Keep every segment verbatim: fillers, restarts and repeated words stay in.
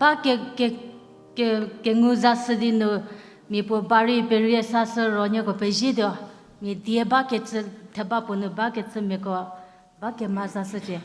Ba ke, ke, ke, kengu zashü di nu, mia puo ba rei perie sashü ro nieko pezietuo, mia die ba kecü, theba puo nu ba kecü miako, ba kema zashücie.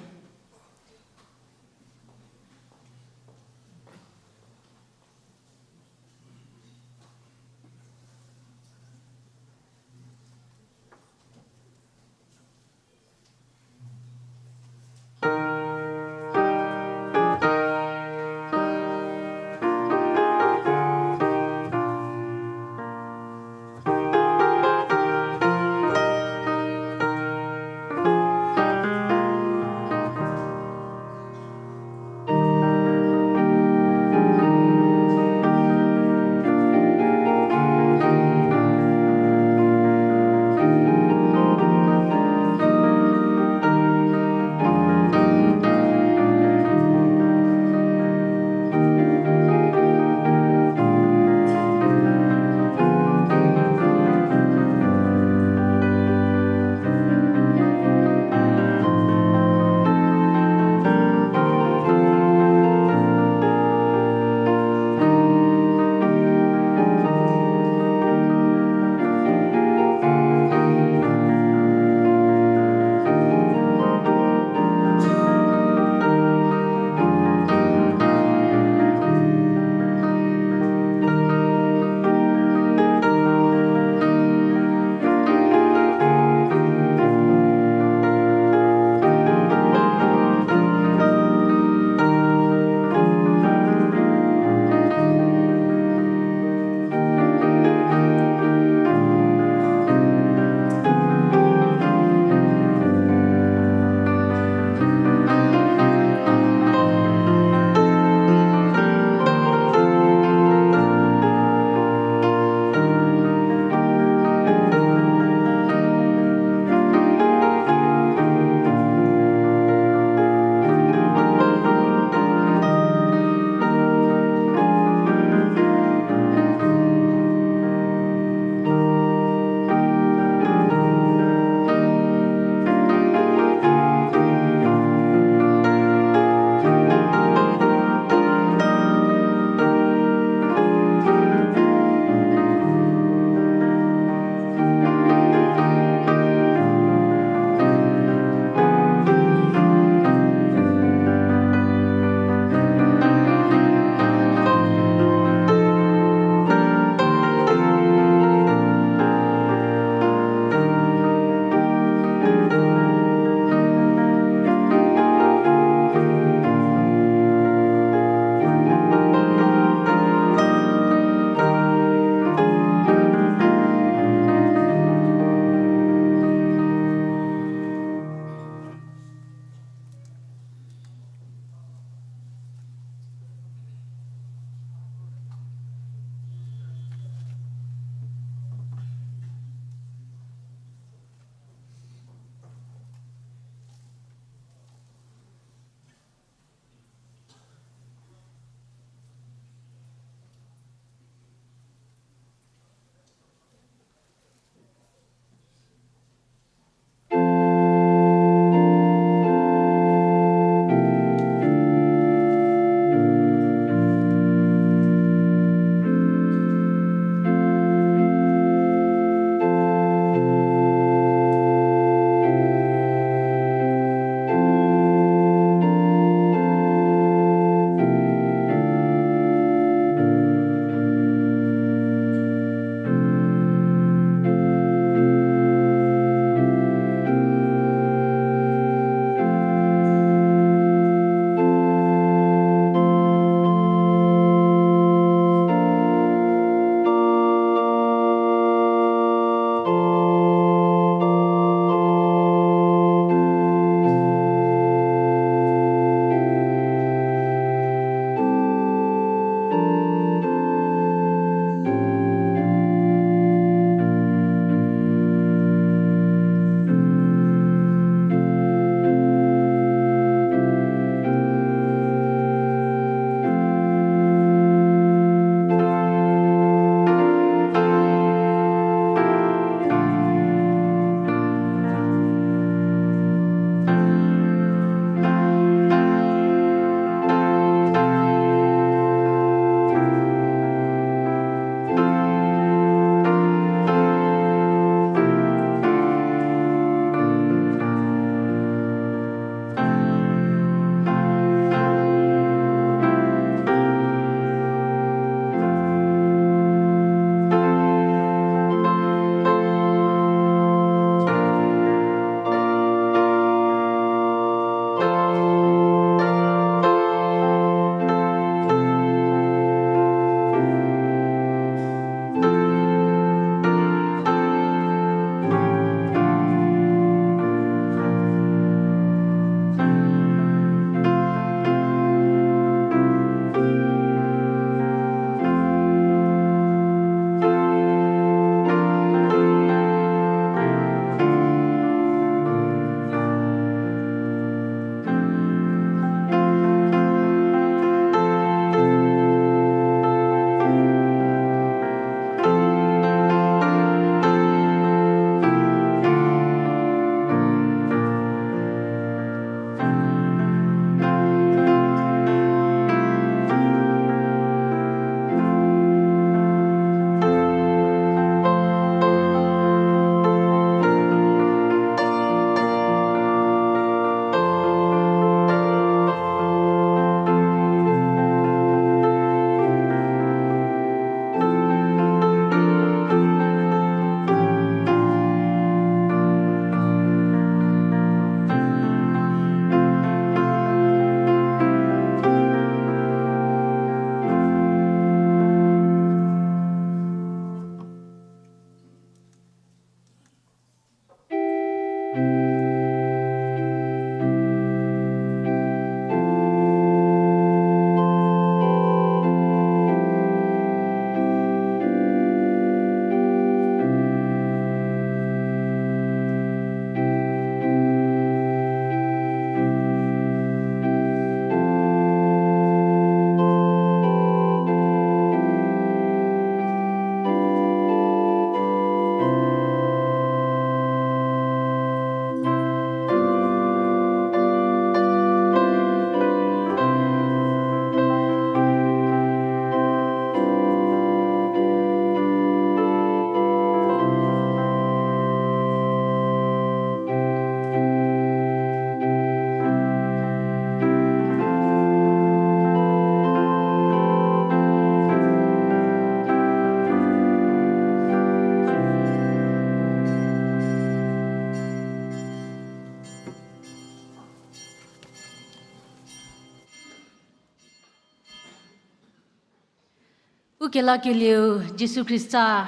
Kelakelieu Jisu Khrista,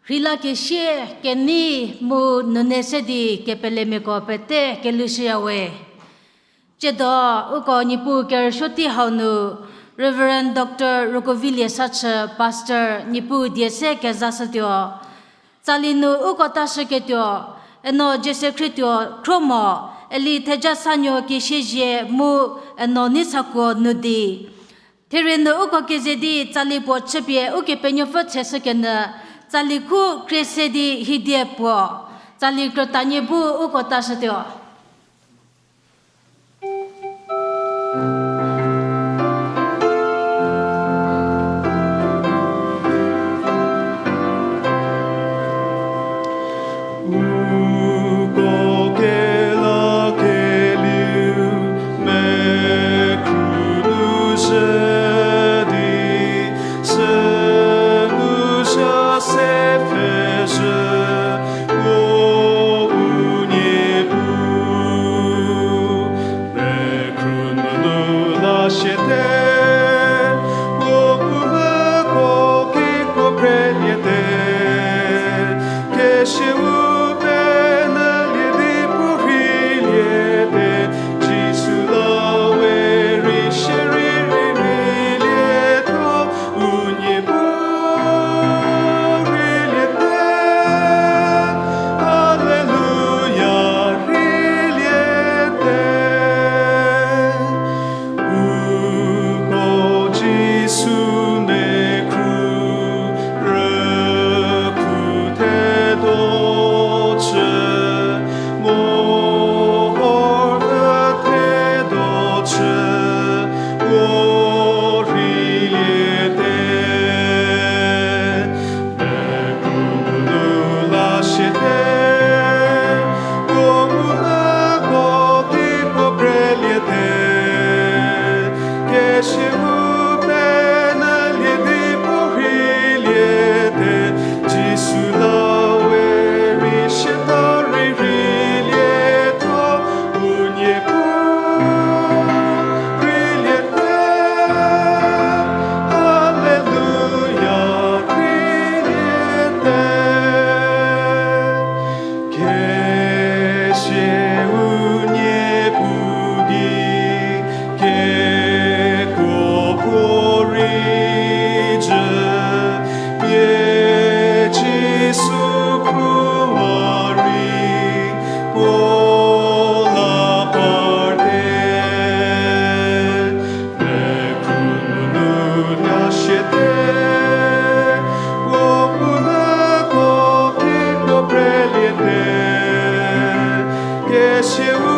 rheilakesie kenei mu nune se di kepelemiako pete kelhushüyawe. Tsiedo uko Niepuu kerüsuo tei hau nu Reverend Doctor Rokovilie Sachü, Pastor, Niepuu die se kezashütuo. Tsali nu uko tashüketuo, Eno Jese Khrietuo Khromo, Eli Thejasanuo Kesiezie mu Eno Neisakuo Nudi. Therie nu uko keze di tsali puo chüpie Ukepenuopfü cheshükenyü, tsali khu krie se di hidie puo, tsali krütanie bu uko tashütuo. Uko kelakelieu mekhru nu zhü di, sünu zha se pfhezhü, o u Niepuu, mekhru nunu la siete, o u meko kiko preliete, kesiau penyülie di puo rheiliete, Jisu la we rei shierei rei rheilietuo, u Niepuu rheiliete, Haleluya, rheiliete. Uko Jisu mekhru rükhru thedo chü, mehorü thedo chü, puo rheiliete. Mekhru nunu la siete, puo u meko kiko preliete, kesiau penyülie di puo rheiliete, Jisu la we rei sieta rei rheilietuo, u Niepuu rheiliete, Haleluya, rheiliete. Kesiau Niepuu gei kekuo puorei jü, mia Jisu khruohi puo la parte. Mekhru nunu la siete, puo u meko kiko preliete, kesiau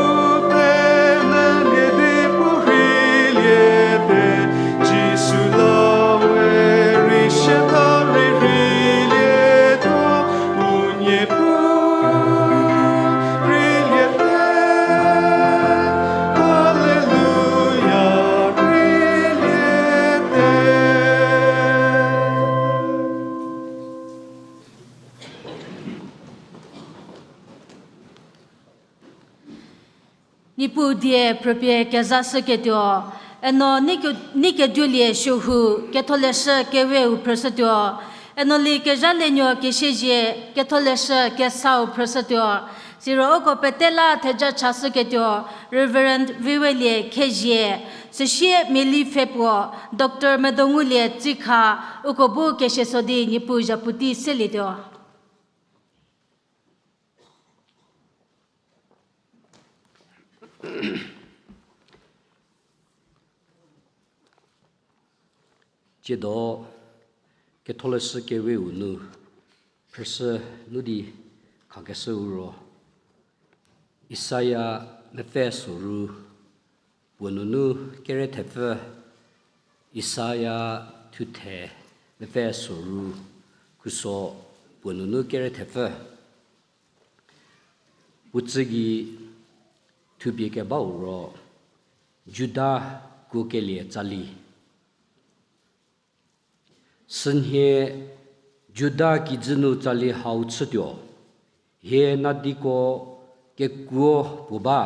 penyülie di puo rheiliete, Jisu la we rei sieta rei rheilietuo, u Niepuu rheiliete, Haleluya, rheiliete. Niepuu die phrüpie kezashüketuo, eno Neike-, Neikeduolie Suohu, Ketholeshü Keweu phrüshütuo, eno Li Kezhalienuo Kesiezie, Ketholeshü Kesau phrüshütuo, siro uko pete la theja chashüketuo, Reverend Viwelie Khezie, süsie miali pfhe puo, Doctor Medongulie Tsikha, uko bu kesieso di Niepuu zhapu tei selietuo. Tsiedo Ketholeshü Keweu nu phrüshü nu di khakeshüu ro, Isaia mepfü soru puo nunu kere thepfü, Isaia thuthe mepfü soru khuso puo nunu kere thepfü. Puo tsü gei thupie kebau ro, Juda kuokelie tsali. Sünhie Juda kijü nu tsali hau chütuo, hie nadiko kekuo puo ba,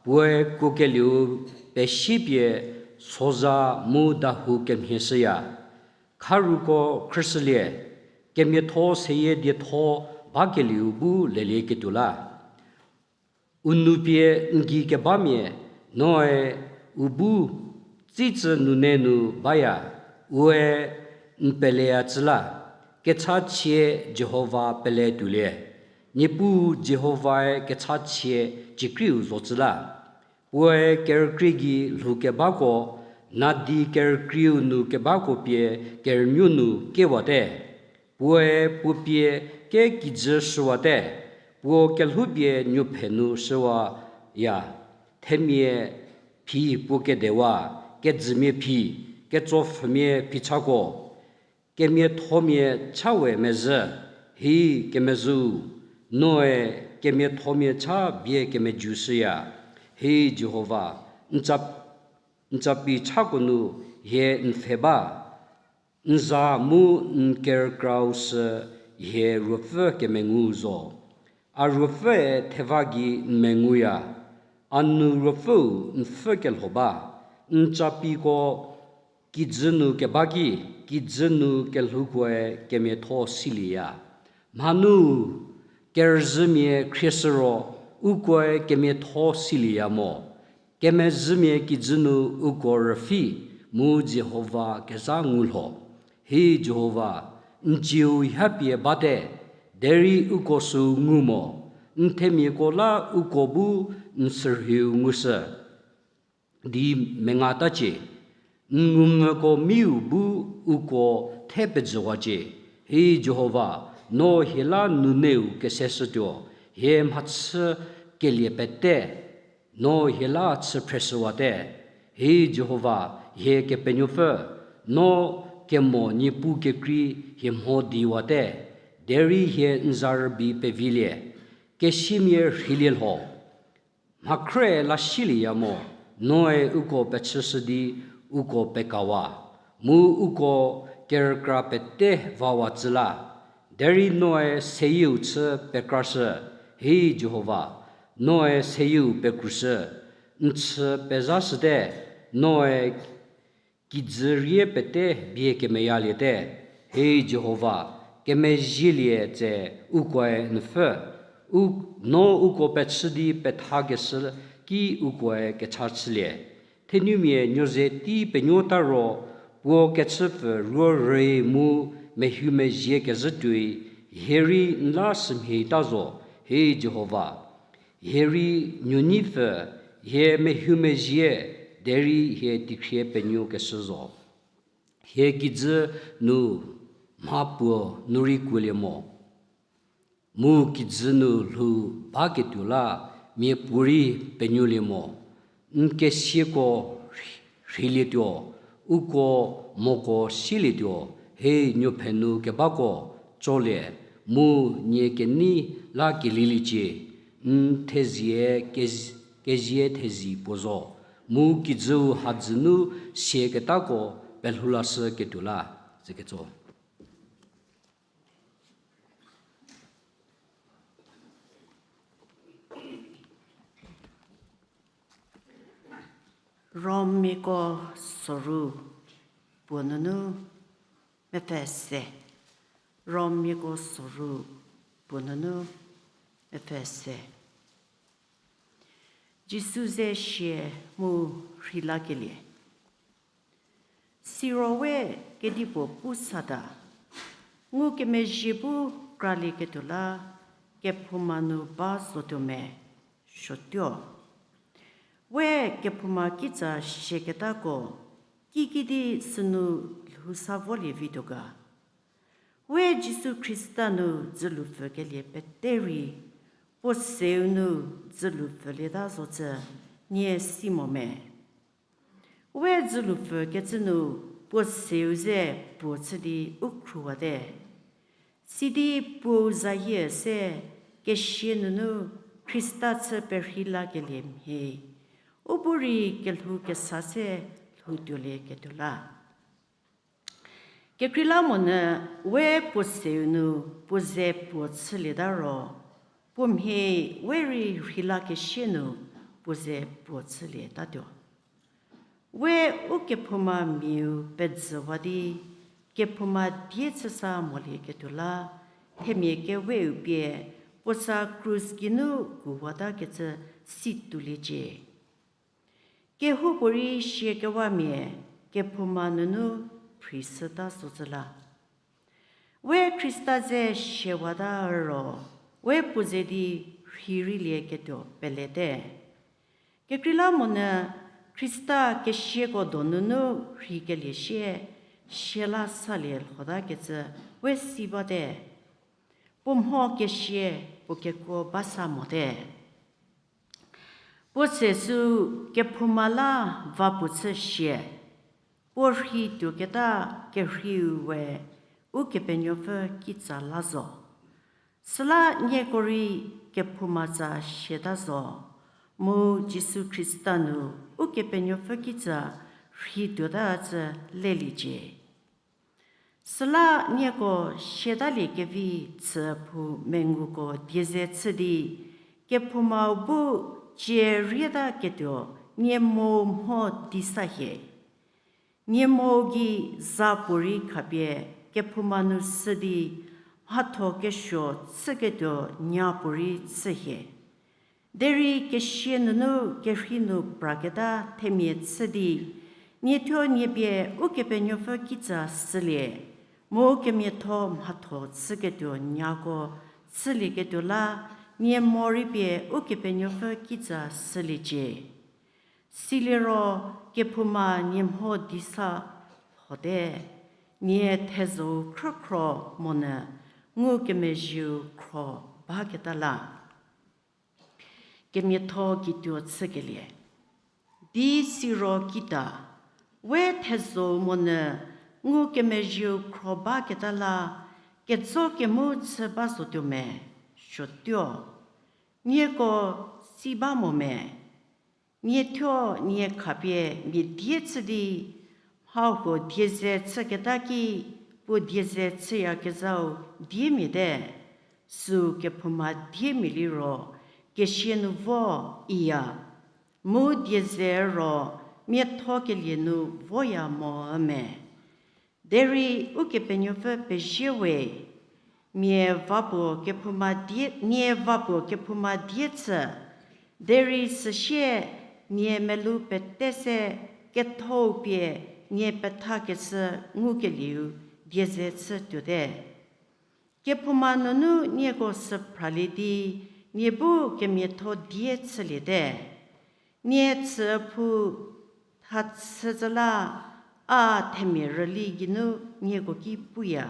puoe kuokelieu pesipie soza mu dahou kemhieshüya. Kharuko khrüshülie, kemiatho seyie dietho bakelieu bu lelieketuo la. U nou pie n gei kebamia, noe u bu tsitsü nune nu baya, ue n peleya cü la, kechachie Jihova pele tuolie. Niepuu Jihovae kechachie ciekriu zo cü la. Puoe kerükrie gei lhoukebako, nadi kerükrieu nu kebako pie kerünuo nu kewate. Puoe puo pie ke kijü shüwate, puo kelhoupie nuophe nu shüwaya. Themia phi puo kedewa, kedzümia phi, ketsopfhümia phichako, kemiathomia cha we mezhü, hi kemezhüu, noe kemiathomia cha bie kemejüshüya, hi Jihova, n ca, n capi chako nu hie n pfhe ba, n za mu n kerükrau sü hie ruopfü kemengu zo. A ruopfüe theva gei n menguya, a nu ruopfüu n pfhü kelho ba, n capiko kijü nu keba ki, kijü nu kelhoukoe kemiatho silieya. Mhanu, kerüzhümia khrieshü ro, ukoe kemiatho silieya mo. Kemezhümia kijü nu uko rüpfhü, mu Jihova kezha ngu lho. Hi Jihova, n cieu hapie bate, derei uko süu ngu mo, n themiako la uko bu n sürheiu ngushü di mengatacie, n ngumvüko miu bu uko the pejüwacie. Hi Jihova, no hie la nuneu keseshütuo, hie mhachü kelie pete, no hie la chü phreshüwate. Hi Jihova, hie Kepenuopfü, no kemo niepu kekrei hie mho diwate, derei hie n za rübei pevilie, kesiamia rheilie lho. Mhakhrüe la silieya mo, noe uko pechüshü di uko pekawa, mu uko kerükra pete vawa cü la. Derei noe seyieu chü pekrashü, hi Jihova, noe seyieu pekrushü, n chü pezhashüte, noe kijü rie pete bie kemeyaliete. Hi Jihova, kemezhielie tse ukoe n pfhü, u, no uko pechü di pethakeshü ki ukoe kecha chülie. Thenumia nuoze tei penuota ro, puo kechüpfü ruo rei mu mehoumezhie kezhü tuoi, hie rei n la sümhieta zo, hi Jihova. Hie rei nuoneipfü, hie mehoumezhie, derei hie teikhrie penuokeshü zo. Hie kijü nu mha puo nu rei kuolie mo, mu kijü nu lhou baketuo la miapuorei penuolie mo. N kesiako rheilietuo, uko moko silietuo, he nuophe nu kebako tsolie, mu nie kenei la kelieliecie, n thezie kez-, kezie thezi puo zo, mu kijüu hadzü nu siaketako pelhoulashüketuo la, züketso. Romiako soru puo nunu mepfü se. Romiako soru puo nunu mepfü se. Jisu ze sie mu rheilakelie. Siro we kedipuo pu sata, ngukemezhie bu kralieketuo la kephouma nu ba zotuo me, suotuo. We kephouma kitsa siaketako kikidi sünu lhou sa volie vituo ga? We Jisu Khrista nu dzülupfükelie pete rei, puo seu nu dzülupfülieta zocü nie si mo me? We dzülupfükecü nu puo seu ze puo chü di u khruwate. Sidi puou zayie se kesia nunu Khrista chü perheilakelie mhie, u bu rei kelhou kesa se lhoutuolieketuo la. Kekreilamonyü we puo seu nu puo ze puo chülieta ro, puo mhie we rei rheilakesie nu puo ze puo chülietatuo. We ukephouma miau pedzüwa di kephouma die chüsa molieketuo la, themia keweu pie puo sa krus geinu kuwatakecü si tuoliecie. Kehoupuorei siakewamia kephouma nunu phrishüta zotsü la, we Khrista ze siawata ro, we puo ze di rheireilieketuo pelete. Kekreilamonyü Khrista kesiako donunu rheikelie sie, sia la salie lhotakecü we si bate. Puo mho kesia puo kekuo ba sa mote. Puo se sü kephouma la va puo chü sie, puo rhei tuoketa kerheiu we Ukepenuopfü kitsa la zo. Süla nieko rei kephouma tsa siata zo, mu Jisu Khrista nu Ukepenuopfü kitsa rhei tuota cü leliecie. Süla nieko siatalie kevi chüphou menguko die ze chü di, kephoumau bu cie rietaketuo nie mo mho di sa hie. Nie mo gei za puorei khapie kephouma nu sü di, mhatho kesuo chüketuo nya puorei chü hie. Derei kesia nunu kerhei nu praketa themia chü di, nie thuo nie pie Ukepenuopfü kitsa sülie, mu kemiatho mhatho chüketuo nyako chülieketuo la, nie morei pie Ukepenuopfü kitsa süliecie. Siliro kephouma nie mho di sa lhote, nie thezho-u khrükhro monyü ngukemezhieu khro baketa la. Kemiatho kituo chükelie. Di siro kita, we thezho-u monyü ngukemezhieu khro baketa la, kejo kemu chü ba zotuo me, suotuo. Nieko si ba mo me? Nie thuo nie khapie mia die chü di, mhahuo die ze chüketa ki, puo die ze chüyakezhau diemia te, süu kephouma diemia liro, kesia nu vo iya, mu die ze ro miathokelie nu voya mo me. Derei Ukepenuopfü pezie we, mia va puo kephouma die, nie va puo kephouma die chü, derei süsie nie melou pete se ketho-u pie nie pethakeshü ngukelieu die ze chü tuote. Kephouma nunu nieko sü phralie di, nie bu kemiatho die chüliete. Nie chüphou thachü zü la, a themia rüli geinu nieko ki puya.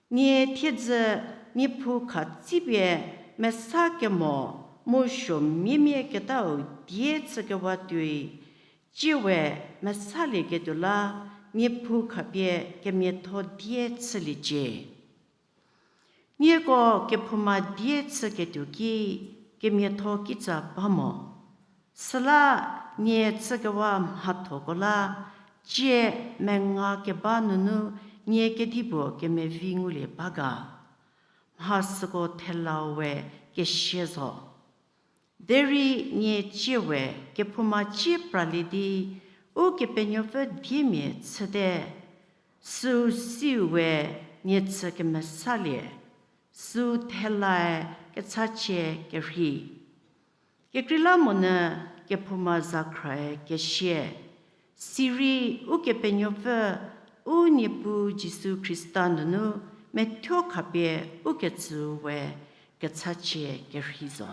Nie thiedzü, nie phou khatsipie mesa kemo mu suo miemie ketau die chükewa tuoi, tsie we mesalieketuo la, nie phou khapie kemiatho die chüliecie. Nieko kephouma die chüketuo ki kemiatho kitsa ba mo. Süla nie chükewa mhathoko la, tsie menga keba nunu nie kedipuo kemevi ngulie ba ga. Mha süko thelau we kesia zo. Derei nie tsie we kephouma tsie pralie di, Ukepenuopfü diemia chüte, süu siu we nie chü kemesalie, süu thelae kechachie kerhei. Kekreilamonyü kephouma zakhrae kesia, sirei Ukepenuopfü u Niepuu Jisu Khrista nunu methuo khapie ukecü we kechachie kerhei zo.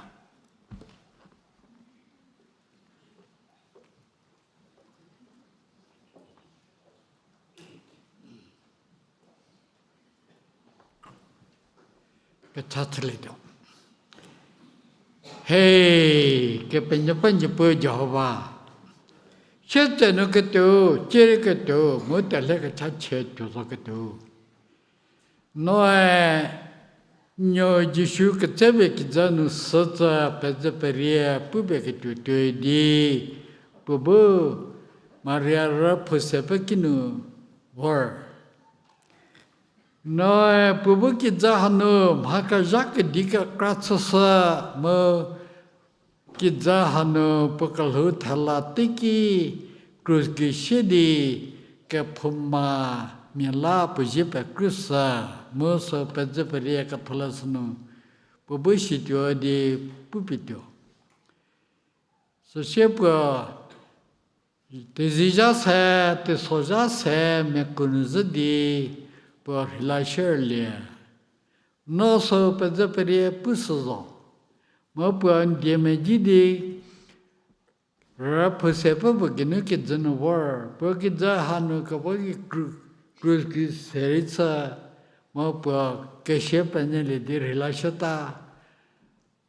Kecha chülietuo. He, Kepenuopfü Niepuu Jihova, sietsenu ketuo, tsierei ketuo, mu telhe kechachie tuo zo ketuo. Noe, nuo Jisu ketsepie kijü nu sütsa pezü perie pupie ketuo tuoi di, puo bu Maria rü phou se pekinu vor. Noe puo bu kijü hanu mha kezha kedi kekra chüshü mu kijü hanu puo kelhou thela teiki krus gei sie di kephouma mia la puo zie pekrüshü, mu sü pedzü perie ketholeshü nu, puo bu situo di pupie tuo. Süsie puo, tezizha se, teisozha se, miaku nu zhü di, puo rheila shierlie. No sü pedzü perie pushü zo. Mu puo n die mezhie di, rüphu se pfü puo geinu kijü nu vor, puo kijü hanu kevo ki kru-, krus ki se rei chü, mu puo kesia penyülie di rheila shüta.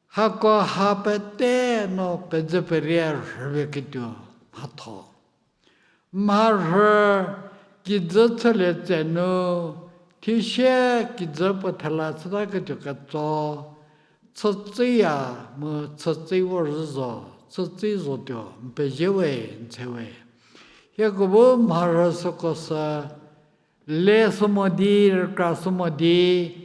Hako ha pete no pedzü perie rhüpie ketuo mhatho. Mharhü kijü chülie tse nu, thiesie kijü puo thela chütaketuo ketso, chütsüya mu chütsü vorzhü zo, chütsü zotuo, n pezie we, n tshe we. Hieko bu mharhü süko sü, le sü mo di, rükra sü mo di,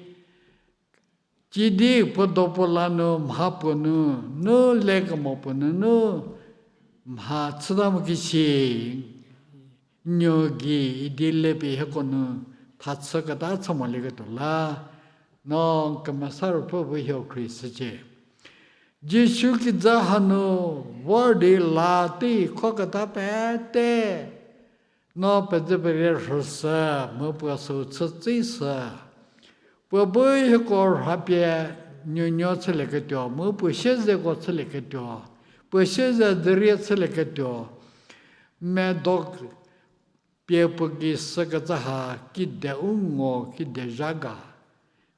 cidi puo do puo la nu mha puo nu, nu le kemo puo nunu, mha chüta mo kisi, nuo gei idi le pie hieko nu, tha chüketa chü molieketuo la, no Kemesa Ruopfü bu hieko khrie shücie. Jisu kijü hanu vor di la tei khoketa pete, no pedzü perie rhüshü, mu puo süu chütsüshü. Puo bu hieko rhapie nuonuo chülieketuo, mu puo siezeko chülieketuo, puo sieze dzürie chülieketuo, medo pie puo gei sükecü ha kide u ngo kide zha ga.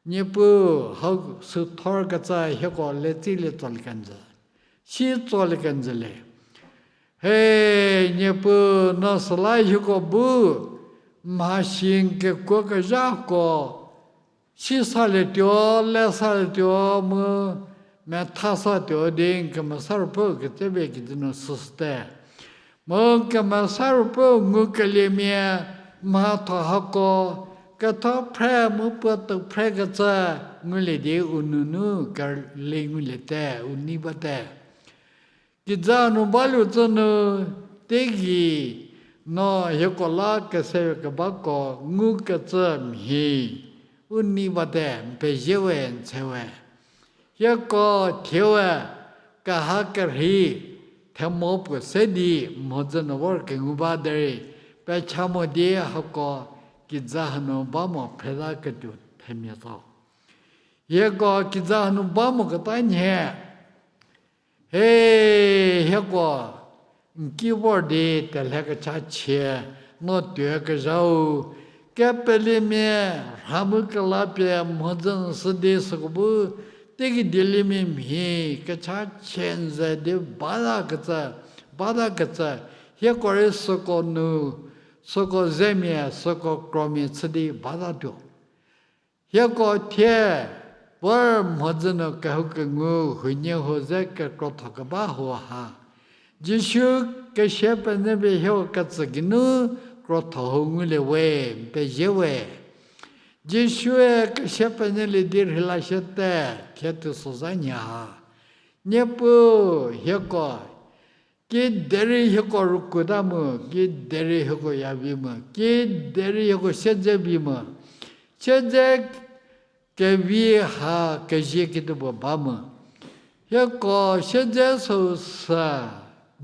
Niepuu, hau süthorkecü hieko letsilie tsolie kenjü, si tsolie kenjü le. He, Niepuu, no süla hieko bu mhasi n kekuokezhako sisalietuo, lesalietuo mu methasatuo di n Kemesa Ruopfü ketsepie kijü nu süshüte. Mu Kemesa Ruopfü ngukeliemia mhatho hako ketho phre mu puo tou phrekecü ngulie di u nunu kerli nguliete, u nei bate. Kijü nu baluo tsü nu teigei no hieko la kese kebako ngukecü mhie u nei bate, n pezie we, n tshe we. Hieko thie we keha kerhei themo puo se di mhodzü nu vor kengu ba derei, pecha mo di hako kijü hanu ba mo phretaketuo themia zo. Hieko kijü hanu ba moketa nhie. He, hieko n ki vor di telhe kechachie, no tuoyakezhau, kepeliemia rha mu kela pie mhodzü nu sü di süko bu teigei dieliemia mhie kechachie n ze di batakecü, batakecü, hieko rei süko nu, süko zemia, süko kromia chü di batatuo. Hieko thie vor mhodzü nu kehoukengu huoniehuo ze kekrotho keba huo ha, Jisu kesia penyü pie hieko ketsü geinu krotho huo ngulie we, n pezie we. Jisue kesia penyülie di rheilashüte, thie teisozha nhie ha. Niepuu, hieko kiderei hieko rükuota mu, kiderei hieko yavi mu, kiderei hieko siedze vi mu, siedze kevi ha kezie kituo puo ba mu. Hieko siedze süu sü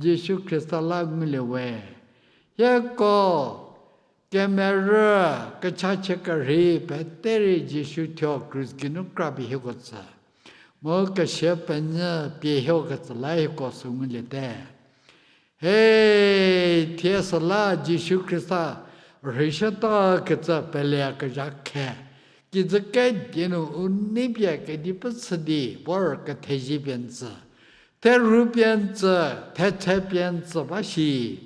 Jisu Khrista la ngulie we. Hieko kemerü kechachie kerhei pete rei Jisu thuo krus geinu krapie hieko tsü, mu kesia penyü pie hieko ketsü la hieko sü nguliete. He, thie süla Jisu Khrista rheishütakecü peleyakezha khe, kijü kedi nu u nei pie kedipfü chü di vor kethezie pie n tsü, therhu pie n tsü, thetse pie n tsü ba shi.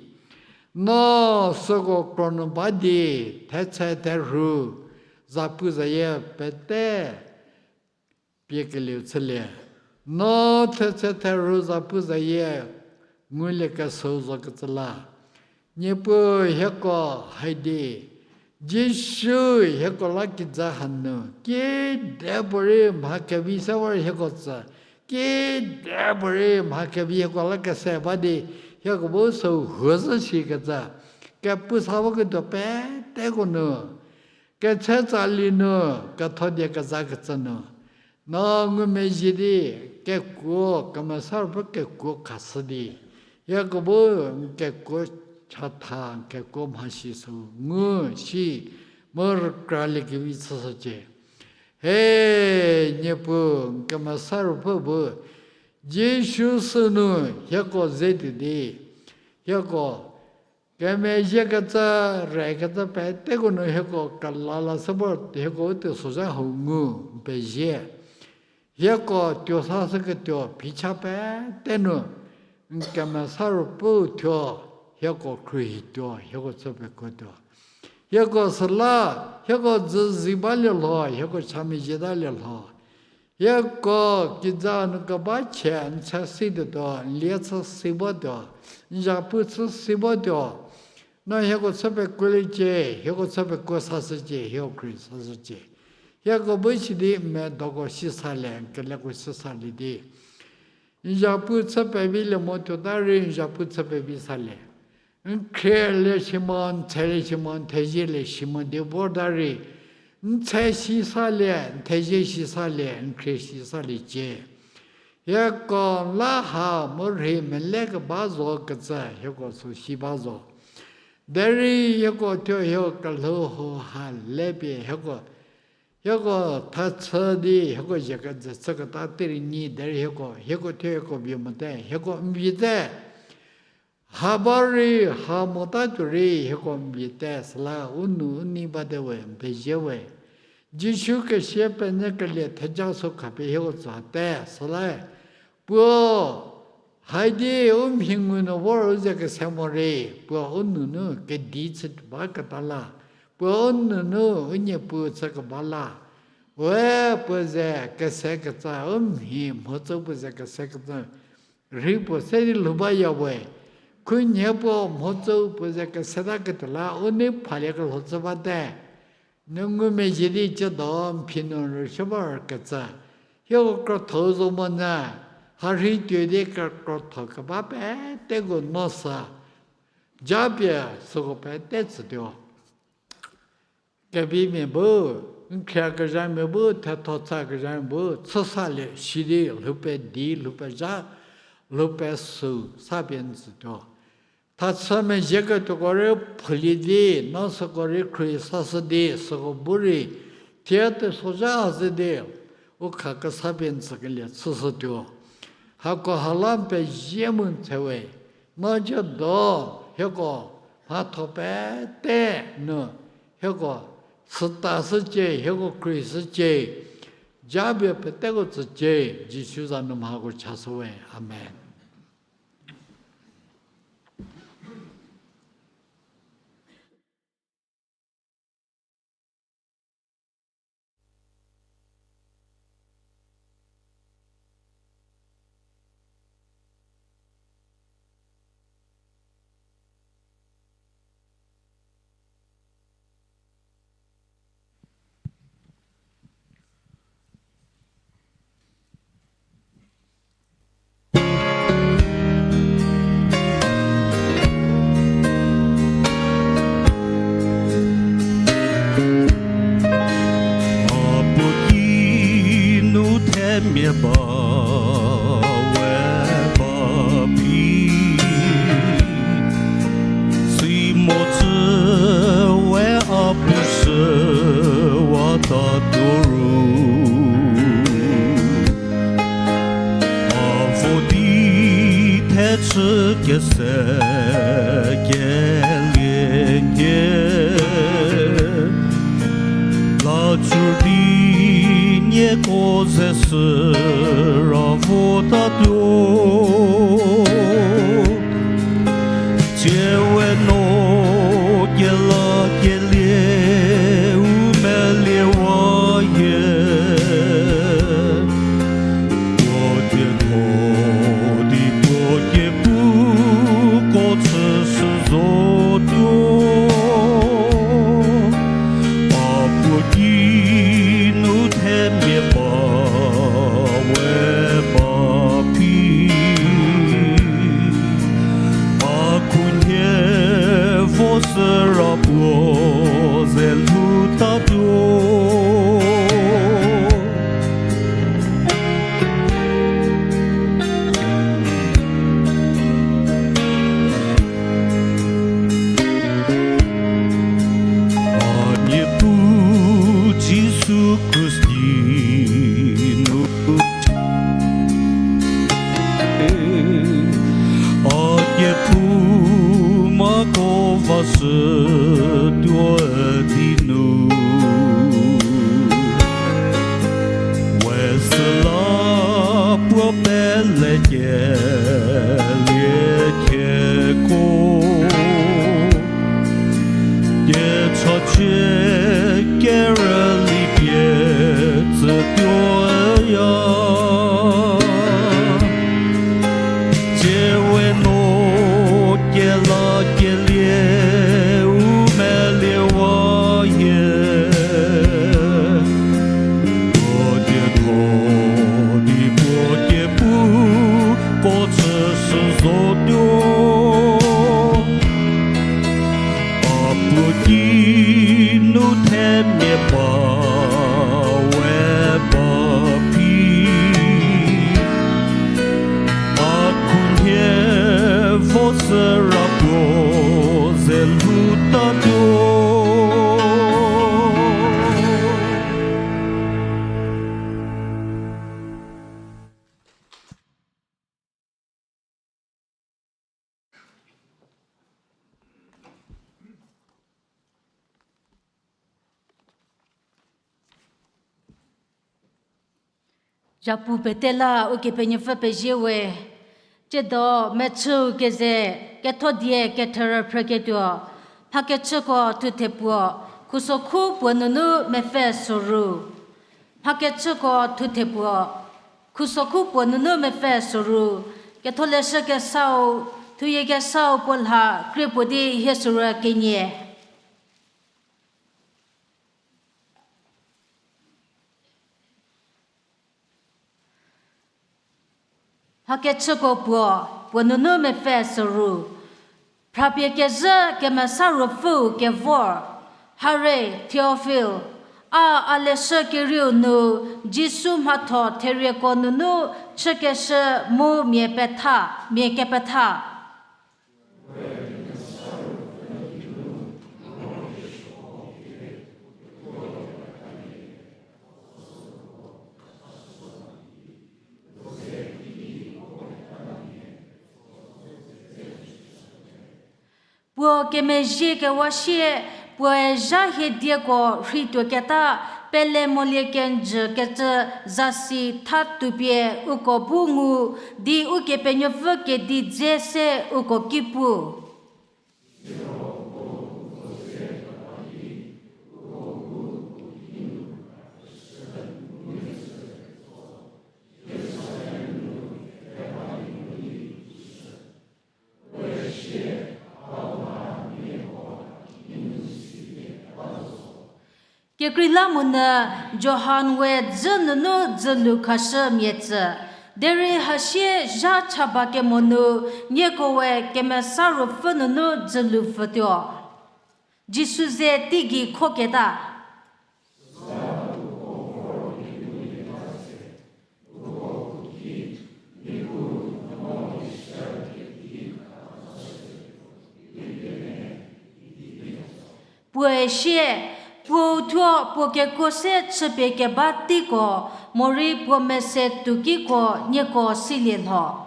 No süko kro nu ba di, thetse therhu, zapuzayie pete piekelieu chülie. No thetse therhu zapuzayie ngulie kesüu zokecü la, Niepuu hieko haidi, Jisu hieko la kijü hanu, kidepuorei mha kevi se vor hieko tsü, kidepuorei mha kevi hieko la kese ba di, hieko bu süu huo zhü shikecü, kepu sa voketuo peteko nu, Ketshe tsali nu, ketho die kezakecü nu, no ngumezhie di, kekuo, Kemesa Ruopfü kekuo khashü di, hieko bu n kekuo chatha, n kekuo mhasi sü ngu shi, mu rükraliekevi chüshücie. He, Niepuu, n Kemesa Ruopfü bu, Jisu sünu hieko ze tuo di, hieko kemezhiekecü, rekecü peteko nu hieko kelala se vor hieko u teisozha hau ngu n pezie. Hieko tuo sashüketuo phicha pete nu, n Kemesa Ruopfüu thuo, hieko khruohituo, hieko chü pekuotuo. Hieko süla, hieko dzü zi balie lho, hieko cha mezhietalie lho. Hieko kiza nu keba chie n chü si tuotuo, n lie chü si batuo, n zapu chü si batuo. No hieko chü pekuoliecie, hieko chü pekuo sashücie, hieko khruohi sashücie. Hieko bu sidi n medoko si salie, n keleko si salie di, n zapu chü pevilie mo tuota rei n zapu chü pevi salie. N khrielie shi mo, n thelie shi mo, n thezielie shi mo di vorta rei, n the si salie, n thezie si salie, n khrie si saliecie. Hieko la ha mu rhei mele keba zo kecü hieko sü si ba zo. Derei hieko thuo hieko kelhou hau ha le pie hieko, hieko thachü di hieko zie keze chüketa terei nyi derei hieko, hieko thuo hieko vie mote, hieko n vie te. Ha ba rei, ha mota tuo rei, hieko n vie te, süla u nu u nei bate we, n pezie we. Jisu kesia penyü kelie theja sü khapie hieko tsüte, süla puo haidi u mhi ngu nu vor u ze kese morei, puo u nunu kedi chü baketa la, puo u nunu u Niepuu chükeba la, we puo ze kesekecü, u mhi mhodzü puo ze kesekecü, rhei puo se di lhou baya we, khunhie puo mhodzü puo ze kesetaketuo la u nei phaliekelho chü bate. N ngumezhie di ciedo n phi nu rüshü ba kecü, hieko krotho zo monyü, ha rhei tuo di kekrotho keba peteko no sa, japie süko pete tsütuo. Kevimia bu, n khriekezhamia bu, thetho tsakezhamia bu chü salie sidi lhou pedi, lhou pezha, lhou pesü sa pie n tsütuo. Thachü mezhieketuoko rei phulie di, no süko rei khruohi sashü di, süko bu rei thie teisozha ha ze di, u kha kesa pie n tsükelie chüshütuo. Hako ha la n pezie mu n tse we, no ciedo, hieko mhatho pete nu, hieko süta shücie, hieko khruohi shücie, japie peteko tsücie, Jisu za nu mhako chashü we. Amen. A puo ki nu themia ba we ba phi, si mo tsü we a puo shüwatatuo ru, a vo di thechü kese kelie nie, la cü di nieko ze sü ra votatuo. Tsie we no kelakelie u meliewa hie, puo tieko di puo kiepuko chüshü zotuo. A puo ki nu themia ba we ba phi, a khunhie vo süra puo ze lhoutatuo. Kerüli pie tsütuoya, tsie we no kelakelie u meliewa hie. Puo dietho di puo kepu ko chüshü zotuo. A puo ki nu themia ba we ba phi. A khunhie vo süra puo ze lhoutatuo. Zhapu pete la Ukepenuopfü pezie we. Tsiedo mechüu keze kethodie ketherü phrüketuo, Mhakechüko thuthe puo, khusokhu puo nunu mepfü soru. Mhakechüko thuthe puo, khusokhu puo nunu mepfü soru. Ketholeshü kesau, thuyie kesau puo lha krie puo di hie soru kenie. Mhakechüko puo, puo nunu mepfü soru. Phrapie kezhü Kemesa Ruopfüu kevor, hare Theofil, a a leshü kerieu nu Jisu mhatho therieko nunu chükeshü mu mia petha, mia kepetha. Puo kemezhie kewa sie, puoe zha hie dieko rhei tuoketa, pele molie kenjü kecü zasi tha tupie uko bu ngu, di Ukepenuopfü kedi dze se uko ki pu. Kekreilamonyü Johan we dzü nunu dzülu khashü mia tsü, derei hasie zha chaba kemo nu nieko we Kemesa Ruopfü nunu dzülu pfütuo. Jisu ze teigei khoketa. Puoe sie, puou thuo puo kekuo se chüpie keba teiko, morei puo mese tuokiko nieko silie lho.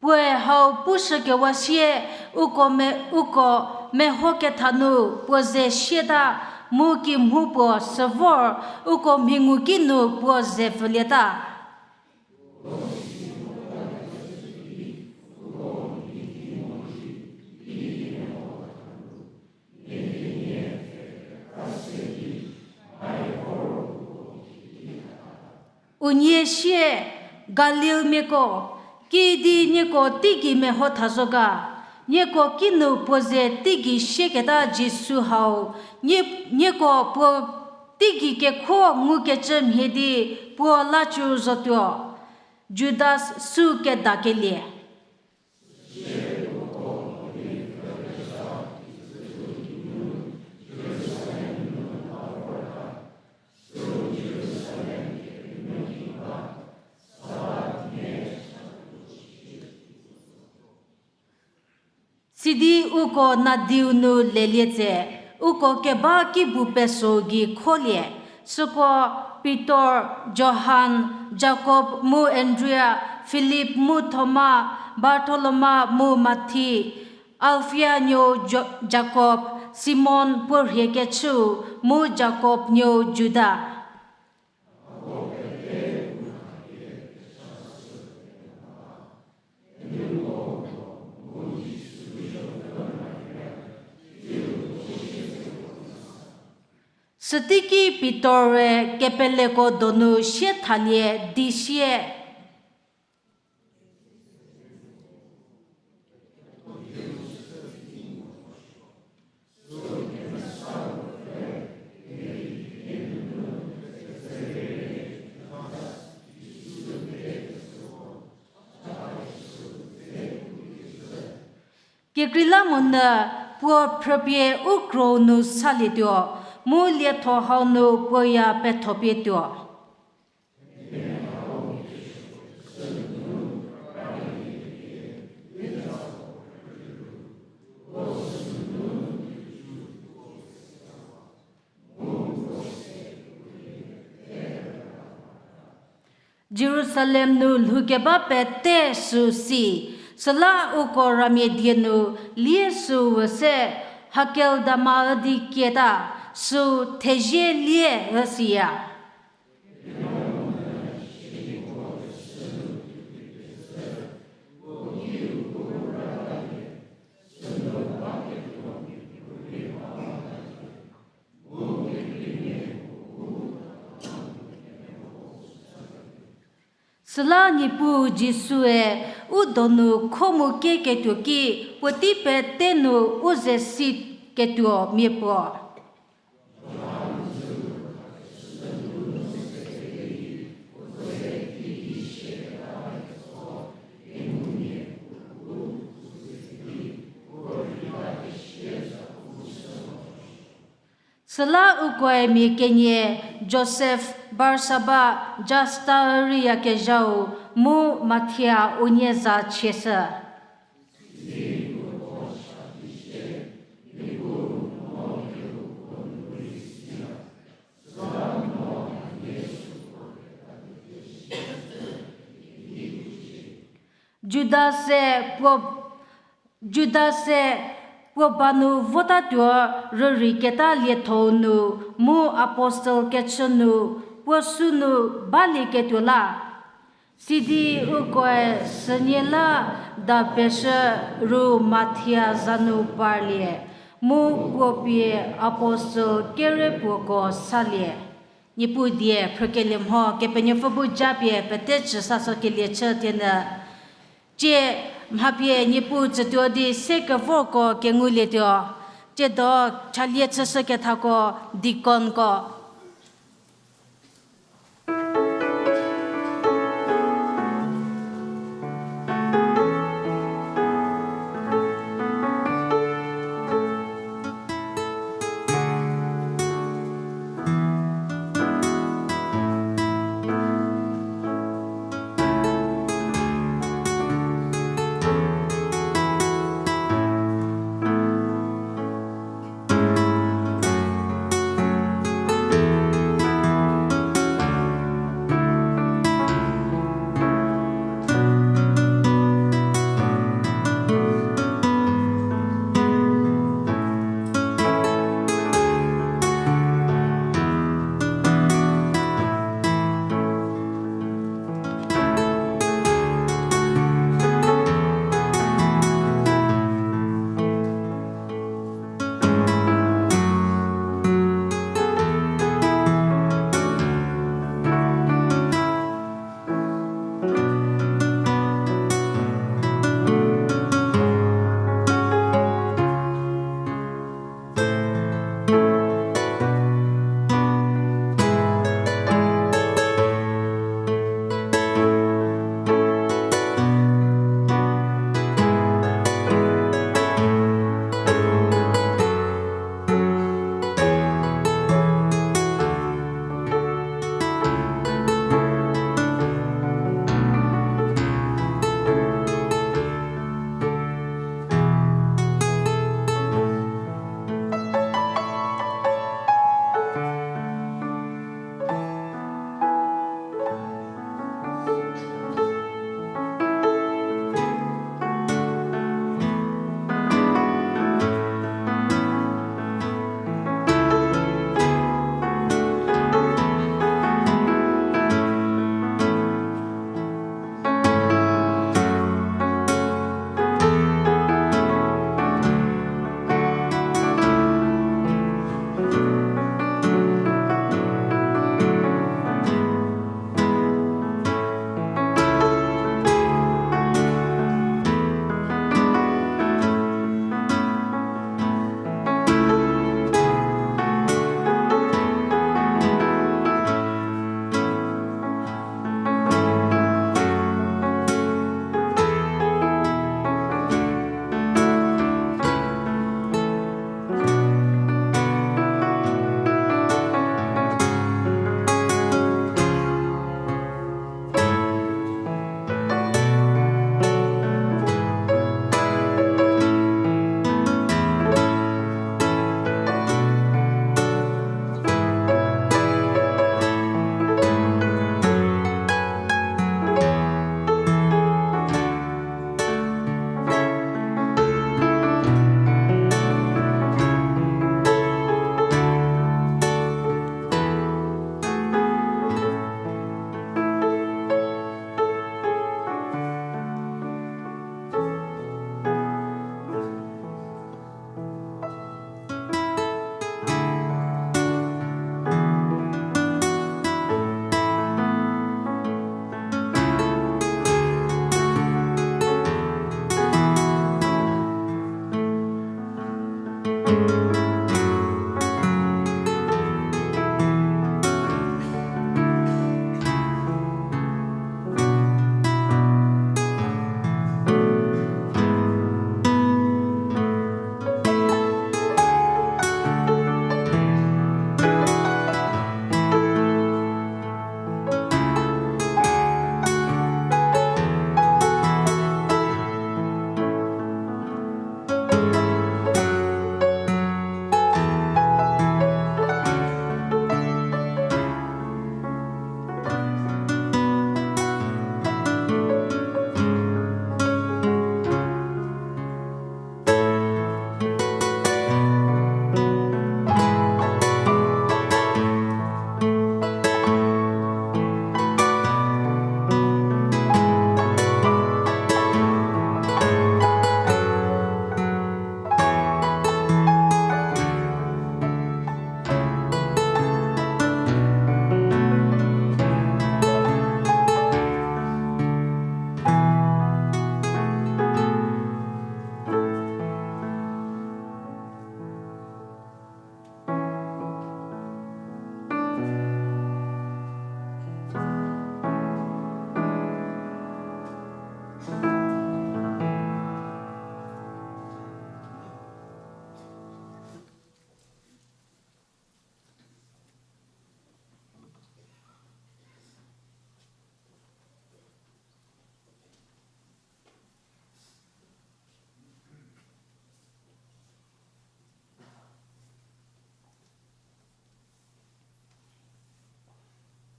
Puoe hau pushükewa sie, uko me-, uko meho ketha nu puo ze sieta, mu kimhu puo sü vor, uko mhingu kinu puo ze pfülieta. Unie sie, Galilmiako, kiüdi nieko teigei meho tha zo ga? Nieko kinu puo ze teigei sieketa Jisu hau, nie-, nieko puo teigei kekho ngukecü mhie di puo la cü zotuo. Judas sü kedakelie. Sidi uko nadiu nu lelie tse, uko keba kibu peso gei kholie, süko Pitor, Johan, Jakob mu Andria, Filip mu Thoma, Bartholoma mu Mathi, Alfia nuou Jo-, Jakob, Simon puo rhie kechüu, mu Jakob nuou Juda. Süteiki Pitor-e kepeleko donu sie thalie di sie, kekreilamonyü puo phrüpie u krou nu salietuo, mu lietho hau nu puoya pethopie tuo. Jerusalem nu lhoukeba pete süu si, süla uko ramia die nu lie süu üse, Hakeldama üdi kieta, süu thezie lie üsiya. Süla Niepuu Jisue u donu kho mu kieketuo ki, puotei pete nu u ze si ketuo mia puo. Süla ukoe mia kenie, Josef, Barsaba, Justa üriyakezhau, mu Mathia unie za chieshü. Judase puo, Judase puo ba nu votatuo rürei keta lietho nu mu apostel kechü nu puo sünu balieketuo la. Sidi ukoe sünie la da peshü ru Mathia za nu parlie, mu puo pie apostel kerepuoko salie. Niepuu die phrükelie mho, Kepenuopfü bu japie pete chü sasokelie chü tienü. Tie mha pie Niepuu tsütuo di se kevorko kengulietuo. Tiedo chalie chüshükethako deaconko.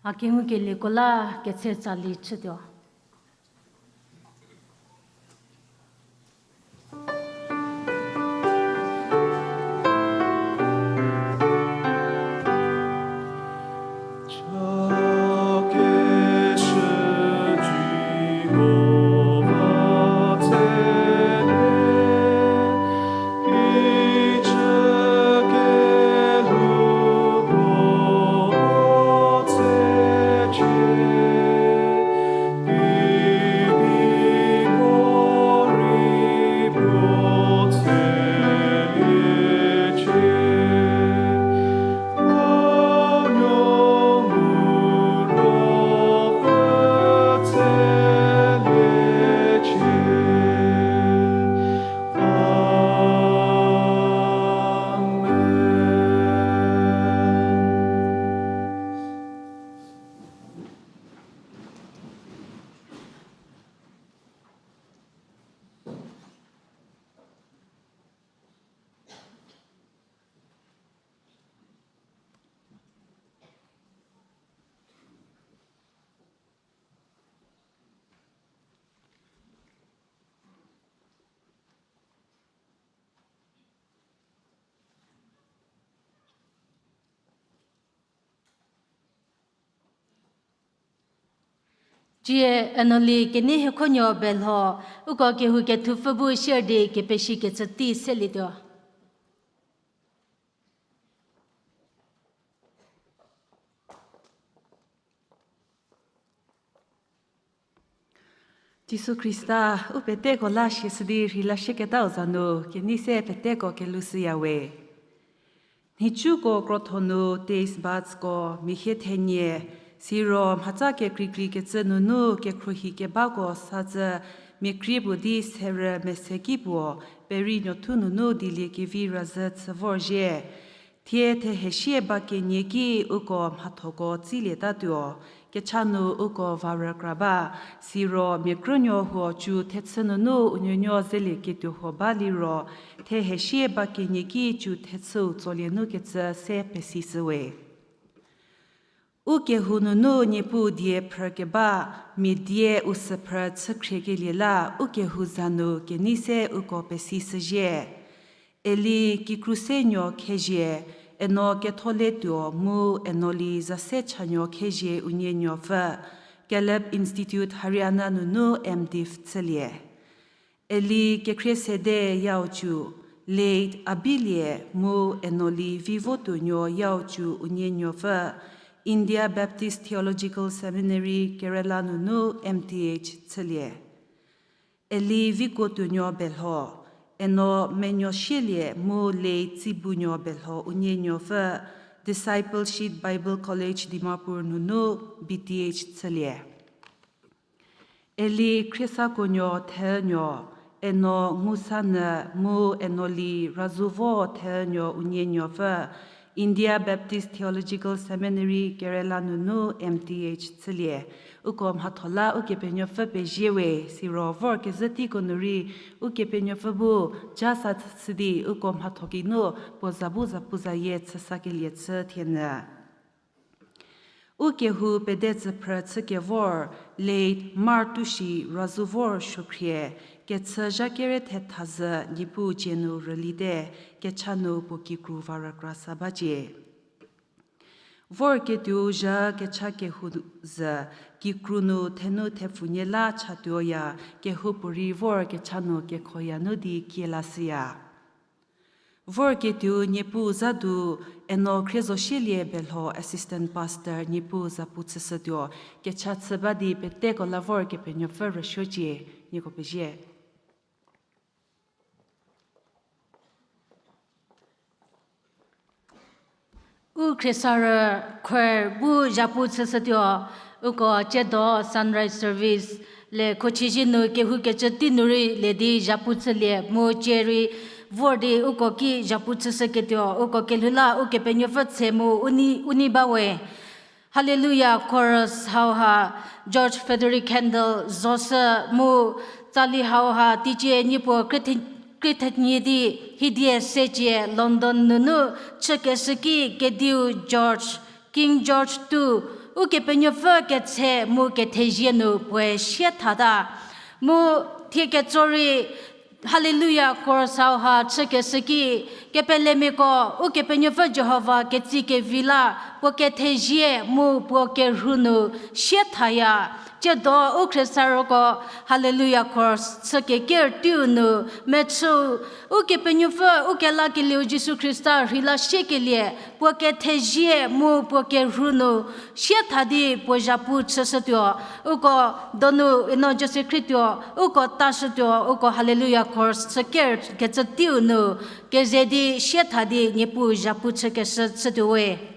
A kengukelieko la ketse tsali chütuo. Cie Enoli kenei hiekhonuo belho, uko kehou kethupfü bu share di kepeshi kecü tei selietuo. Jisu Khrista, u peteko la shieshü di rheilashüketau za nu, kenei se peteko kelushüyawe. Nhicuko krotho nu taste budsko mia hie thenie, siro mhatsa kekreikrei kecü nunu kekhruohi kebako satsü mia krie puo di serü mese ki puo, peri nuothu nunu dieliekevi razhü chü vorzhie. Thie thehesie ba kenie ki uko mhathoko tsilietatuo, kecha nu uko va rükra ba, siro mia krünuo huo cü thechü nunu unuonuo zelieketuo huo ba liro, thehesie ba kenie ki cü thechüu tsolie nu kecü se pesishüwe. U kehou nunu Niepuu die phrükeba, mia die u süphrü chükhriekelie la u kehou za nu kenei se uko pesishüzhie. Eli kikrusenuo khezhie, Eno Ketholetuo mu Enoli Zasechanuo khezhie unie nuopfü, Caleb Institute Haryana nunu M.Div chülie. Eli Kekhriesedeyaocu, Late Abilie mu Enoli Vivotuonuo Yaocu unie nuopfü, India Baptist Theological Seminary, Kerala nunu M.Th chülie. Eli Vikuotuonuo Belho, Eno Menuosielie mu Late Tsibunuo Belho unie nuopfü, Discipleship Bible College Dimapur nunu B.Th chülie. Eli Khriesakuonuo Thenuo, Eno Ngusanyü mu Enoli Razuvo Thenuo unie nuopfü, India Baptist Theological Seminary, Kerala nunu M.Th chülie. Uko mhatho la Ukepenuopfü pezie we, siro vorkezhü teiko nu rei Ukepenuopfü bu ja sa chü di uko mhatho geinu puo za bu zapuzayie chüsakelie chü thienyü. U kehou pedetsüphrü chükevor Late Martushi Razuvor Suokhrie, kechü zha kere thetha zhü Niepuu dzie nu rülite, kecha nu puo kikru va rükra sa bacie. Vorketuou zha kecha kehou zhü, kikru nu thenu thepfunie la chatuoya, kehoupuorei vor kecha nu kekhoya nu di kielashüya. Vorketuou Niepuu za du, Eno Khriezosielie Belho Assistant Pastor Niepuu zapu chüshütuo, kecha chü ba di peteko la vorkepenuopfü rüsuocie, nieko pezie. U khriesarü choir bu zapu chüshütuo, uko tsiedo sunrise service le khochizhie nu kehoukecü tei nu rei le di zapu chülie mu cie rei vor di uko ki zapu chüshüketuo, uko kelhou la Ukepenuopfü tse mu u nei, u nei bawe. Hallelujah chorus hauha George Frederick Handel zoshü mu tsali hauha teicie niepuo krie the-, krie thenie di hiedie secie London nunu chükeshü ki kediu George, King George two Ukepenuopfü ketshe mu kethezie nu puoe sie thata. Mu thie ketso rei Hallelujah chorus hauha chükeshü ki, kepelemiako, Ukepenuopfü Jihova ketsi kevi la, puo kethezie mu puo kerhu nu sie thaya. Tsiedo u khriesarüko Hallelujah chorus chü keker teiu nu mechüu, Ukepenuopfü, ukelakelieu Jisu Khrista rheila siekelie, puo kethezie mu puo kerhu nu sie tha di puo zhapu chüshütuo, uko donu ino Joseph Khrietuo, uko tashütuo, uko Hallelujah chorus chüker kecü teiu nu, keze di sie tha di Niepuu zhapu chükeshü chütuo we.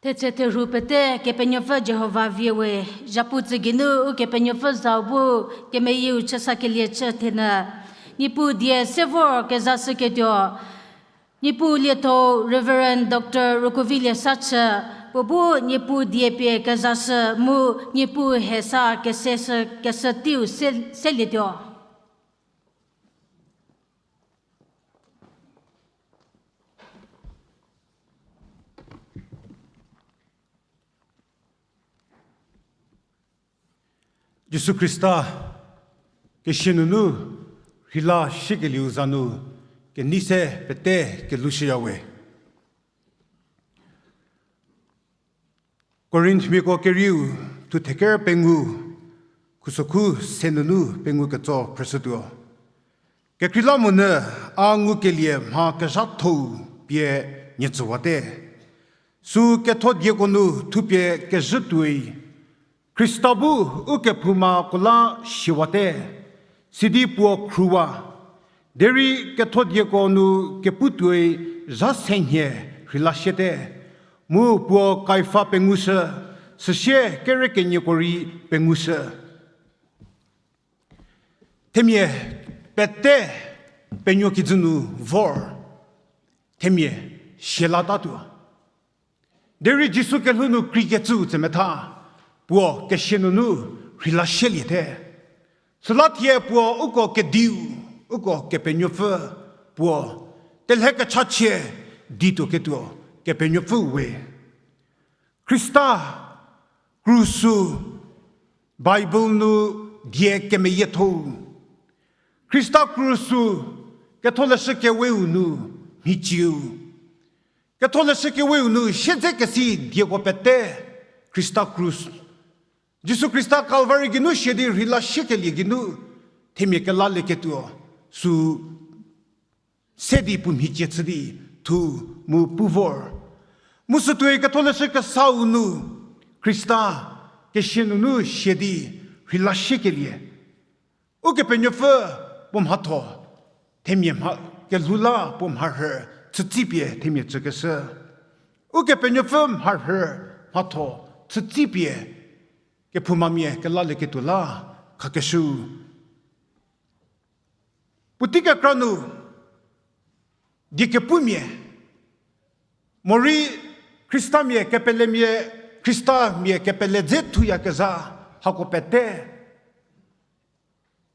Thetse therhu pete Kepenuopfü Jihova vie we, zhapu tsü geinu Ukepenuopfü zau bu kemeyieu chüsakelie chü thenyü. Niepuu die se vor kezashüketuo. Niepuu lietho Reverend Doctor Rokovilie Sachü, puo bu Niepuu die pie kezashü mu Niepuu hesa keseshü, kesü teiu se, selietuo. Jisu Khrista kesia nunu rheila shiekelieu za nu kenei se pete kelhou shüya we. Korinthmiako kerieu, thu theker pengou, khusokhu se nunu pengou ketso phrüshütuo. Kekreilamonyü a ngukelie mha kezhathou pie nie tsüwate. Sü ketho dieko nu thupie kezhü tuoi. Khrista bu ukephoumako la siwate, sidi puo khruwa. Derei ketho dieko nu kepu tuoi zha se nhie rheila shiete. Mu puo Kaifa pengushü, süsie kere kenieko rei pengushü. Themia pete penuo kijü nu vor, themia sia latatuo. Derei Jisu kelhou nu kreikecüu tsemetha, puo kesia nunu rheila shieliete. Süla thie puo uko kediu, uko Kepenuopfü, puo telhe kechachie di tuoketuo Kepenuopfü we. Khrista krus sü Bible nu die kemeyiethou. Khrista krus sü Ketholeshü Keweu nu mhicieu. Ketholeshü Keweu nu siedzekesi dieko pete Khrista krus. Jisu Khrista Kalvari geinu sia di rheila shiekelie geinu themia kelalieketuo sü se di puo mhicie chü di thu mu pu vor. Mu sütuoi Ketholeshü Kesau nu Khrista kesia nunu sia di rheila shiekelie. Ukepenuopfü puo mhatho, themia mha kelhou la puo mharhü chütsipie themia tsükeshü. Ukepenuopfü mharhü mhatho chütsipie kephoumamia kelalieketuo la khakeshüu. Puotei kekra nu, diekepumia, morei Khristamia kepelemia, Khristamia kepele dze thuyakezha hako pete.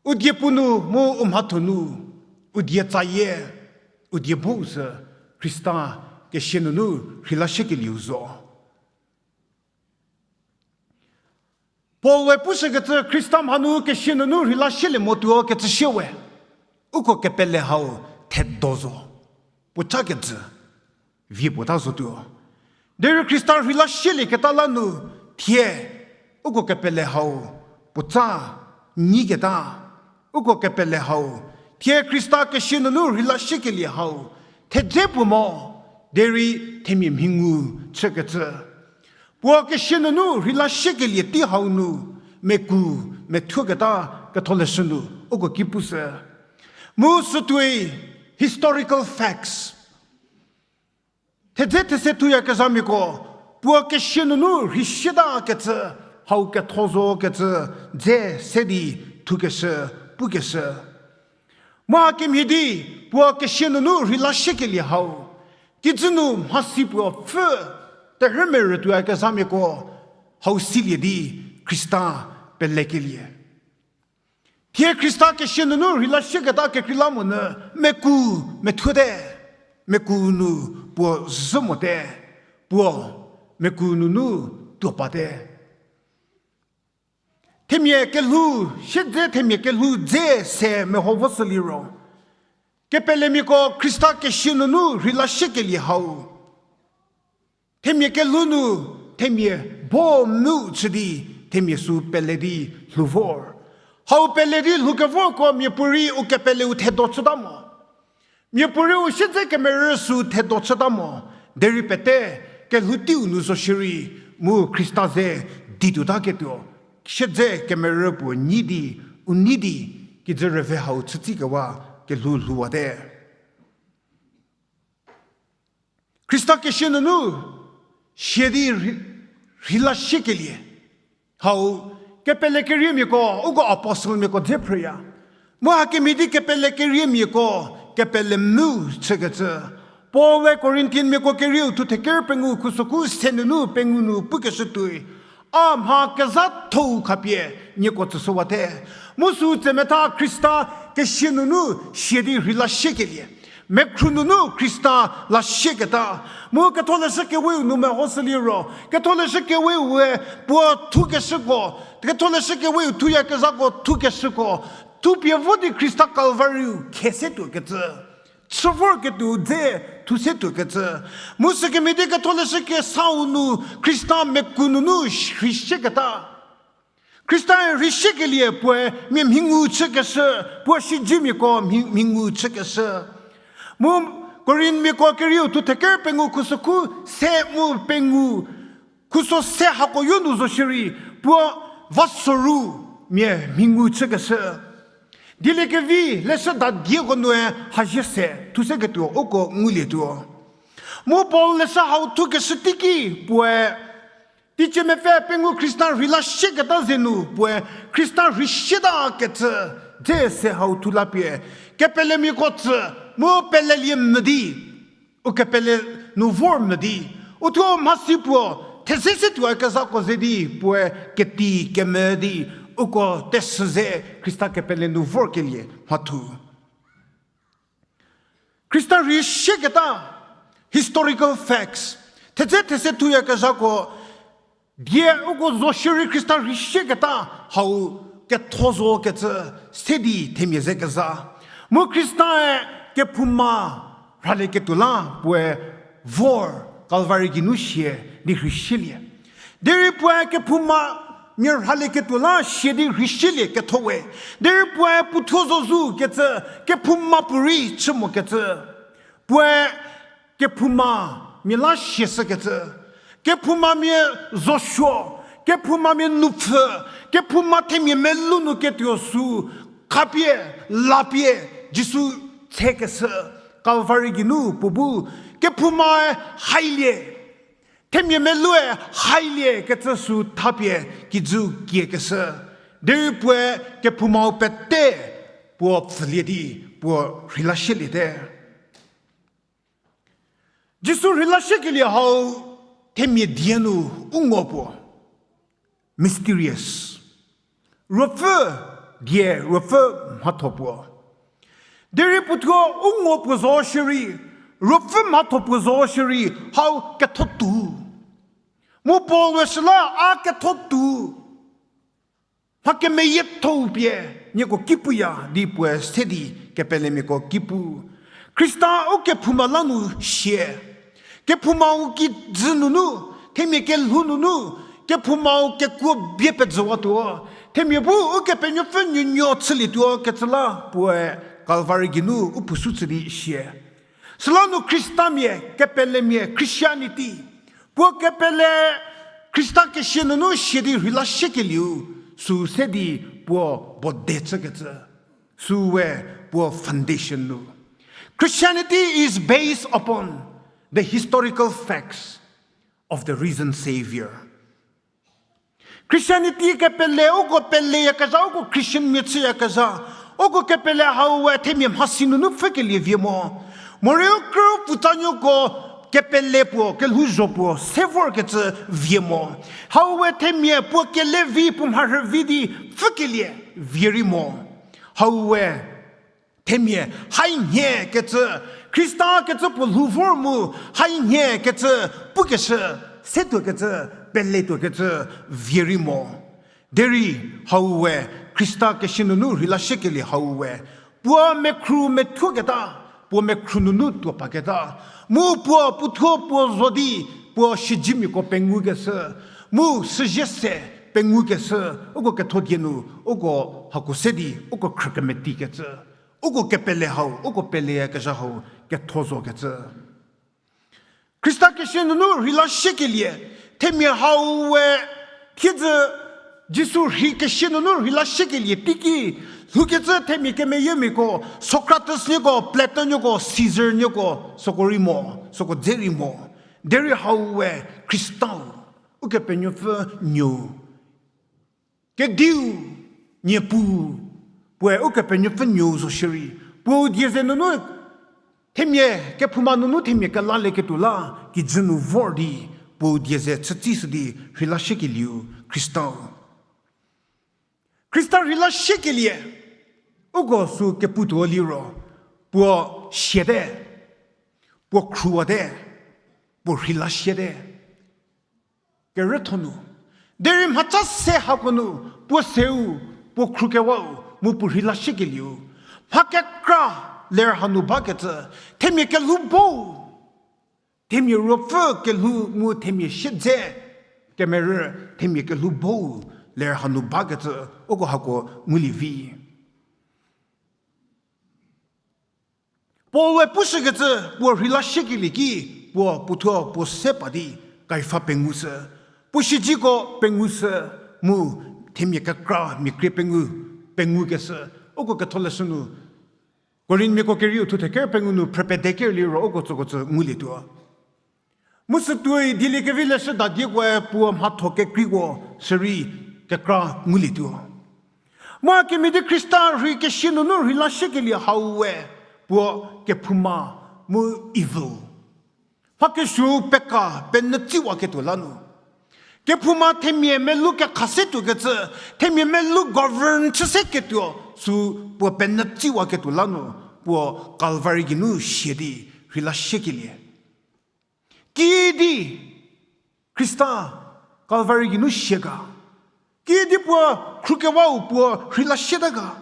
U diepu nu mu u mhatho nu, u die tsayie, u die bu sü Khrista kesia nunu rheila shiekelieu zo. Paul we pushükecü Khrista mhanu kesia nunu rheila shielie motuo kecü shie we. Uko kepele hau thedo zo. Puoca kejü vie puota zotuo. Derei Khrista rheila shielieketa la nu thie uko kepele hau puotsa nyiketa. Uko kepele hau, thie Khrista kesia nunu rheila shiekelie hau thedze puo mo, derei themia mhingu chükecü. Puo kesia nunu rheila shiekelie tei hau nu meku methuoketa Ketholeshü nu uko ki pushü. Mu sütuoi historical facts, thedze these thuyakezhamiako puo kesia nunu rheishieta kecü, hau ketho zo kecü dze se di thukeshü, pukeshü. Mu hakemhie di puo kesia nunu rheila shiekelie hau kijü nu mhasi puo pfü terhü merü tuoyakezhamiako hau silie di Khrista pelekelie. Thie Khrista kesia nunu rheila shieketa kekreilamonyü meku methuote, meku nu puo zhü mote, puo meku nunu tuo pate. Themia kelhou, siedze themia kelhou dze se meho vo süliro, kepelemiako Khrista kesia nunu rheila shiekelie hau themia kelhou nu, themia bo mu chü di, themia sü pele di lhou vor. Hau pele di lhoukevorko miapuorei u kepeleu thedo chüta mo. Miapuorei u siedze kemerü sü thedo chüta mo. Derei pete kelhou teiu nu zo shierei, mu Khrista ze di tuotaketuo siedze kemerü puo nyi di, u nei di, kijü rüve hau chütsikewa kelhou lhouwate. Khrista kesia nunu sia di rhi-, rheila siekelie hau kepele keriemiako, uko apostlemiako dze phrüya. Mu hakemhie di kepele keriemiako kepele mu chükecü, Paul-e Corinthianmiako kerieu thu theker pengou khusokhu se nunu pengou nu pukeshü tuoi, a mha kezhathou khapie nieko tsüshüwate. Mu sü tsemetha Khrista kesia nunu sia di rheila siekelie, mekhru nunu Khrista la sieketa. Mu Ketholeshü Keweu nu mehoshü liro, Ketholeshü Keweu-e puo thukeshüko, Ketholeshü Keweu thuyakezhako thukeshüko, thupie vo di Khrista Kalvariu khe se tuokecü, chü vorketuo dze thu se tuokecü. Mu sükemhie di Ketholeshü Kesau nu Khrista meku nunu rheisieketa. Khrista-e rheisiekelie puoe mia mhingu chükeshü, puo siedzemiako mhi-, mhingu chükeshü. Mu Korinthmiako kerieu thu theker pengou khusokhu se mu pengou, khuso se hako yo nu zo shierei, puo va soru mia mhingu chükeshü. Dieliekevi leshüda dieko nue hazie se thu seketuo uko ngulietuo. Mu Paul leshü hau thukeshü teiki puoe, teicie mepfü pengou Khrista rheila sieketa ze nu puoe Khrista rheisieta kecü dze se hau thu lapie, kepelemiako tsü, mu pelelie mvü di, u kepele nu vor mvü di, uthuo mhasi puo theze se tuoyakezhako ze di puoe keti kemvü di, uko tesü ze Khrista kepele nu vorkelie mhathu. Khrista rheisieketa, historical facts, thedze these thuyakezhako, die uko zo shierei Khrista rheisieketa hau ketho zo kecü se di themia ze kezha. Mu Khrista-e kephouma rhalieketuo la puoe vor Kalvari geinu sia di rheisielie. Derei puoe kephouma mia rhalieketuo la sia di rheisielie ketho we. Derei puoe puothuo zo zo kecü kephouma puorei chü mokecü. Puoe kephouma mia la siashükecü, kephouma mia zosuo, kephouma mia nupfhü, kephouma themia melou nu ketuo sü khapie, lapie, Jisu tsekeshü, Kalvari geinu puo bu, kephoumae hailie, themia meloue hailie kecü sü thapie kijü kiekeshü. Derei puoe kephoumau pete puo pfhülie di puo rheila sieliete. Jisu rheila siekelie hau themia die nu u ngo puo. Mysterious. Ruopfü die, ruopfü mhatho puo. Derei puothuo u ngo puo zo shierei, ruopfü mhatho puo zo shierei, hau ketho tuo. Mu Paul-e süla a ketho tuo. Mha kemeyiethou pie nieko ki puya di puoe se di kepelemiako ki pu. Khrista u kephouma la nu sie. Kephoumau kijü nunu, themia kelhou nunu, kephoumau kekuo bie pejüwatuo. Themia bu Ukepenuopfü nuonuo chülietuo kecü la puoe Kalvari geinu u phusu chü di sie. Süla nu Khristamia, kepelemia, Christianity, puo kepele Khrista kesia nunu sie di rheila siekelieu, sü se di puo bode chükecü, süe puo foundation nu. Christianity is based upon the historical facts of the risen Savior. Christianity kepele, uko peleyakezha, uko Christian mia chüyakezha, uko kepele hau we themia mhasi nunu pfhükelie vie mo. Morei u krü pfutsanuoko kepele puo, kelhouzho puo se vorkecü vie mo. Hau we themia puo kele vi, puo mharhü vi di pfhükelie vie rei mo. Hau we themia hainhie kecü, Khrista kecü puo lhou vor mu, hainhie kecü pukeshü, se tuokecü, pele tuokecü vie rei mo. Derei hau we, Khrista kesia nunu rheila siekelie hau we, puo mekhru methuoketa, puo mekhru nunu tuo paketa, mu puo puothuo puo zo di, puo siedzemiako pengukeshü, mu süzie se pengukeshü, uko ketho die nu, uko hako se di, uko khrü kemetikecü. Uko kepele hau, uko peleyakezha hau, ketho zokecü. Khrista kesia nunu rheila siekelie, themia hau we, thiedzü Jisu rhi kesia nunu rheila siekelie teiki, lhoukecü themia kemeyiemiako, Socrates nieko, Plato nieko, Caesar nieko, süko rei mo, süko dze rei mo. Derei hau we Khristau, Ukepenuopfü nuou. Kediu, Niepuu, puoe Ukepenuopfü nuou zo shierei, puou die ze nunu, themia, kephouma nunu themia kelalieketuo la, kijü nu vor di, puou die ze chütsishü di, rheila shiekelieu, Khristau. Khrista rheila shiekelie, uko sü keputuo liro, puo siate, puo khruwate, puo rheila shiate. Kerütho nu, derei mhaca se hako nu, puo seu, puo khrukewau, mu puo rheila shiekelieu, mha kekra ler hanu bakecü, themia kelhou bou, themia ruopfü kelhou mu themia siedze kemerü, themia kelhou bou ler hanu bakecü, uko hako ngulie vi. Paul-e pushükecü puo rheila shiekelie ki, puo puothuo puo se pa di Kaifa pengushü, puo siedzeko pengushü, mu themia kekra mia krie pengou, pengukeshü, uko ketholeshü nu, Korinthmiako kerieu thuthe ker pengou nu phrü pede ker liro uko tsüko tsü ngulietuo. Mu sütuoi dieliekevi leshüda diekoe puo mhatho kekreiko sürei kekra ngulietuo. Mu a kemhie di Khrista rhei kesia nunu rheila shiekelie hau we puo kephouma mu evil, mhakesuou peka penyü tsiwaketuo la nu, kephouma themia melou kekha se tuokecü, themia melou govern chü se ketuo sü puo penyü tsiwaketuo la nu, puo Calvary geinu sia di rheila shiekelie. Kiüdi Khrista Calvary geinu sia ga? Kiüdi puo khrukewau puo rheila sieta ga?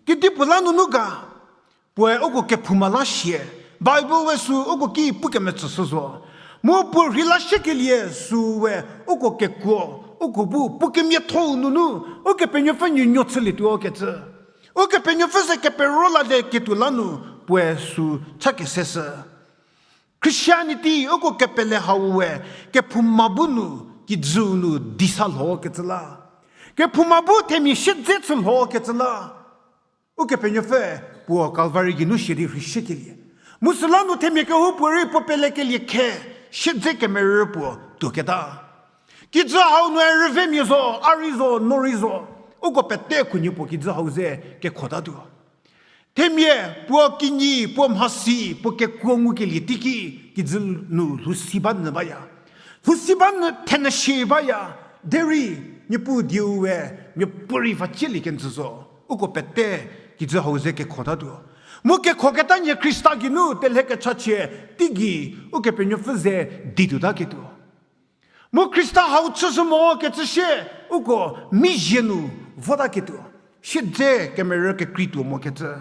Kedipuo la nunu ga? Puoe uko kephouma la sie. Bible we sü uko ki pukemetsüshü zo. Mu puo rheila shiekelie sü we uko kekuo, uko bu puo kemiatho-u nunu Ukepenuopfü nuonuo chülietuo kecü, Ukepenuopfü ze kepero lalieketuo la nu puoe sü cha keseshü. Christianity uko kepele hau we kephouma bu nu kijüu nu disa lho kecü la, kephouma bu themia siedze chü lho kecü la, Ukepenuopfü puo Calvary geinu sia di rhei shiekelie. Mu süla nu themia kehoupuorei puo pelekelie khe, siedze kemerü puo tuoketa. Kijü hau nu rüvemia zo, a rei zo, no rei zo, uko pete khunhie puo kijü hau ze kekhotatuo. Themia puo kinyi, puo mhasi, puo kekuo ngukelie teiki kijü nu lhousi ba nyü baya. Lhousi ba nyü thenyü shie baya, derei Niepuu dieu we miapuorei va cielie kenjü zo. Uko pete kijü hau ze kekhotatuo. Mu kekhoketa nie Khrista geinu telhe kechachie teigei Ukepenuopfü ze di tuotaketuo. Mu Khrista hau chüshü mo kecü sie, uko mizhie nu votaketuo, siedze kemerü kekreituo mokecü.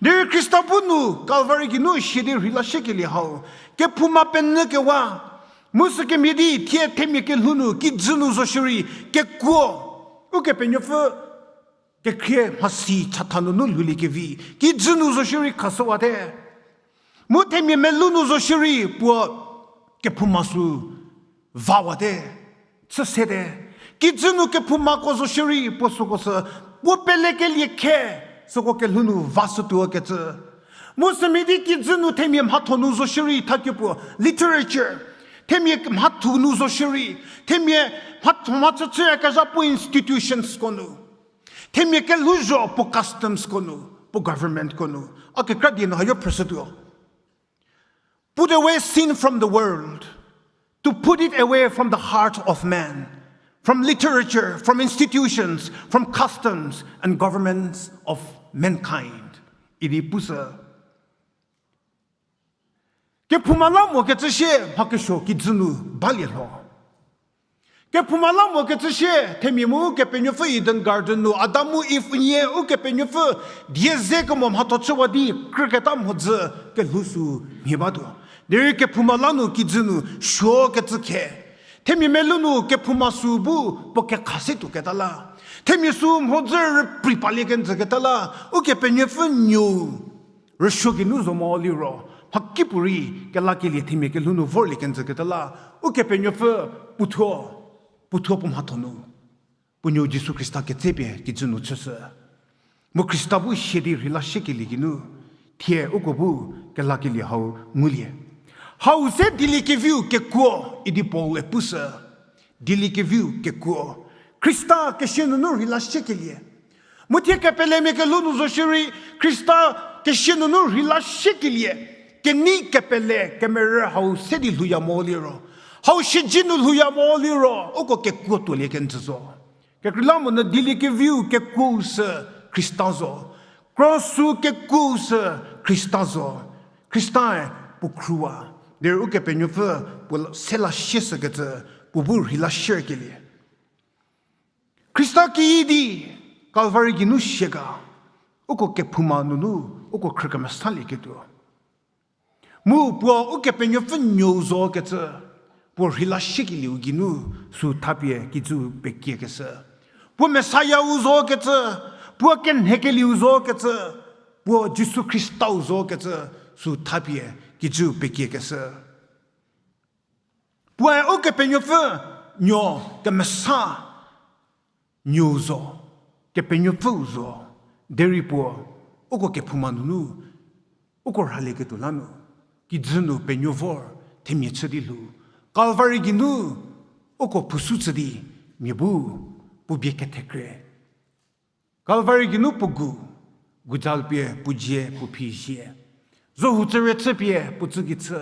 Derei Khrista bu nu Calvary geinu sia di rheila shiekelie hau, kephouma penyü kewa, mu sükemhie di thie themia kelhou nu kijü nu zo shierei kekuo, Ukepenuopfü kekhrie mhasi chatha nunu lhouliekevi, kijü nu zo shierei khashüwate. Mu themia melou nu zo shierei puo kephouma sü vawate, chü sete. Kijü nu kephoumako zo shierei puo süko sü, puo pelekelie khe, süko kelhou nu vashütuo kecü. Mu sümhie di kijü nu themia mhatho nu zo shierei thakie puo literature, themia mhatho nu zo shierei, themia mhatho mhachüchü kezha puo institutionsko nu, themia kelhouzho puo customsko nu, puo governmentko nu, a kekra die nu hayo phrüshütuo. Put away sin from the world, to put it away from the heart of man, from literature, from institutions, from customs and governments of mankind. Idi pushü. Kephouma la mokecü sie mhakesuo kijü nu balie lho. Kephouma la mokecü sie themia mu Kepenuopfü Eden Garden nu Adam mu Iv unie Ukepenuopfü die ze kemo mhatho chüwa di krüketa mhodzü kelhou sü mhie batuo. Derei kephouma la nu kijü nu suokecü khe, themia melou nu kephouma sü bu puo kekha se tuoketa la, themia sü mhodzü rüprei palie kenjüketa la, Ukepenuopfü nuou rüsuo geinu zo mo liro, mhakipuorei kelakelie themia kelhou nu vorlie kenjüketa la, Ukepenuopfü puothuo, puothuo puo mhatho nu, puo nuou Jisu Khrista ketsepie kijü nu chüshü. Mu Khrista bu sia di rheila shiekelie geinu, thie uko bu kelakelie hau ngulie. Hau se dieliekeviu kekuo idi Paul-e pushü. Dieliekeviu kekuo. Khrista kesia nunu rheila shiekelie. Mu thie kepelemia kelhou nu zo shierei, Khrista kesia nunu rheila shiekelie. Kenei kepele kemerü hau se di lhouya mo liro, hau shiji nu lhouya mo liro, uko kekuo tuolie kenjü zo. Kekreilamonyü dieliekeviu kekuou sü Khrista zo. Krus-u kekuou sü Khrista zo. Khrista-e puo khruwa. Derei Ukepenuopfü puo sela shie sükecü, puo bu rheila shiekelie. Khrista kiüdi Calvary geinu sia ga, uko kephouma nunu, uko khrü kemesalieketuo. Mu puo Ukepenuopfü nuou zokecü, puo rheila shiekelieu geinu sü thapie kijüu pekiekeshü. Puo Messiah-u zokecü, puo kenhekelieu zokecü, puo Jisu Khrista-u zokecü, sü thapie kijüu pekiekeshü. Puoe Ukepenuopfü nuo kemesa nuou zo, Kepenuopfüu zo, derei puo uko kephouma nunu, uko rhalieketuo la nu, kijü nu penuo vor themia chü di lhou, Calvary geinu uko phusu chü di mia bu puo bie kethekrie. Calvary geinu puo gu, guzal pie puo dzie puo phi zie. Zohu tsürie chüpie puo tsüki chü.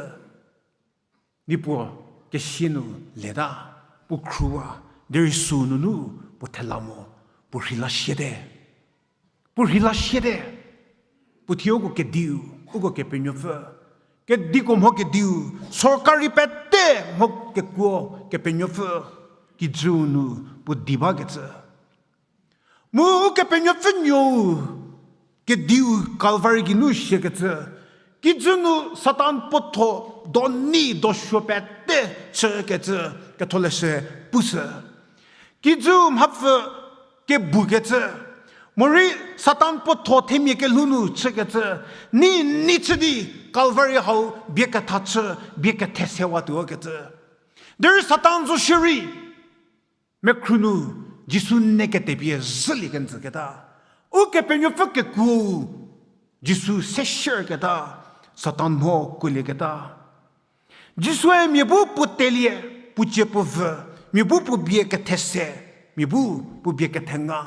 Di puo kesia nu leta, puo khruwa, derei sü nunu puo thela mo, puo rheila shiete. Puo rheila shiete. Puo thie uko kediu, uko Kepenuopfü. Kediko mho kediu, sorkari pete mho kekuo Kepenuopfü. Kijüu nu puo di bakecü. Mu Ukepenuopfü nuou kediu Calvary geinu shiekecü, kijü nu Satan puotho do nei do suo pete chükecü, ketholeshü pushü. Kijü mhapfü kebukecü, morei Satan puotho themia kelhou nu chükecü, nei nei chü di Calvary hau bie ketha chü, bie kethe sewatuokecü. Derei Satan zo shierei, mekhru nu Jisu ne ketepie zhülie kenjüketa. Ukepenuopfü kekuou Jisu se shierketa, Satan mho kuolieketa. Jisue mia bu puo telie, puo cie puo vü, mia bu puo bie kethese, mia bu puo bie kethenga.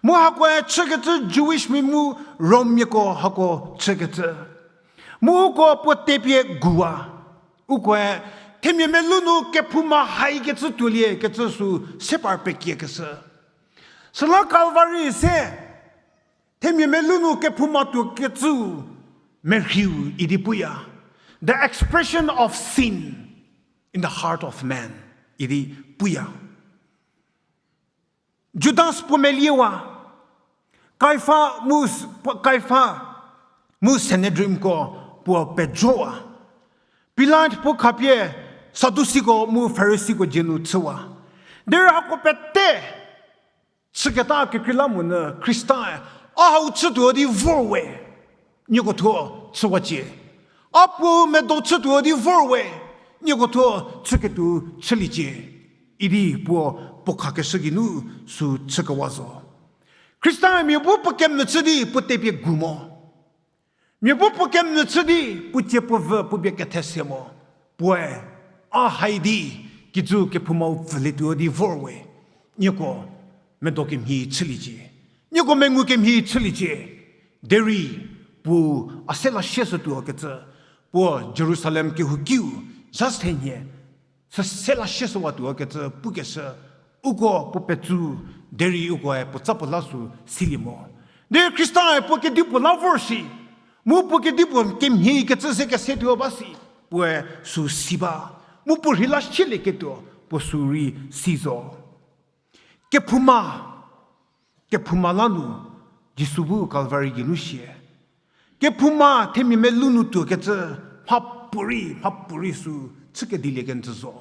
Mu hakoe chükecü Jewish mia mu Rommiako hako chükecü. Mu uko puo tepie guwa. Ukoe themia melou nu kephouma haikecü tuolie kecü sü se par pekiekeshü. Süla Calvary se themia melou nu kephouma tuokecü merhiu idi puya. The expression of sin in the heart of man idi puya. Judas puo meliewa, Kaifa mu, Kaifa mu Sanhedrimko puo pejowa. Pilat puo khapie Sadusiko mu Farisiko dzie nu chüwa. Derei hako pete chüketa kekreilamonyü Khrista-e, a hau chütuo di vor we, nieko thuo chüwacie. A puo medo chütuo di vor we, nieko thuo chüketuo chüliecie. Idi puo puo khakeshü geinu sü chükewa zo. Khrista-e mia bu puo kemvü chü di puo tepie gu mo. Mia bu puo kemvü chü di puo cie puo vü puo bie kethese mo. Puoe, a hai di kijü kephoumau pfülietuo di vor we, nieko medo kemhie chüliecie, nieko mengu kemhie chüliecie. Derei puo a se la shie shütuo kecü, puo Jerusalem kehoukiu zha se nhie, sü se la shie shüwatuo kecü pukeshü, uko puo petsu, derei ukoe puo tsa puo la sü silie mo. Derei Khrista-e puo kedipuo la vor shi, mu puo kedipuo kemhie kecü ze kesetuo ba si, puoe sü si ba, mu puo rheila shielieketuo puo sü rei si zo. Kephouma, kephouma la nu Jisu bu Calvary geinu shie. Kephouma themia melou nu tuokecü, mhapuorei, mhapuorei sü chükedilie kenjü zo.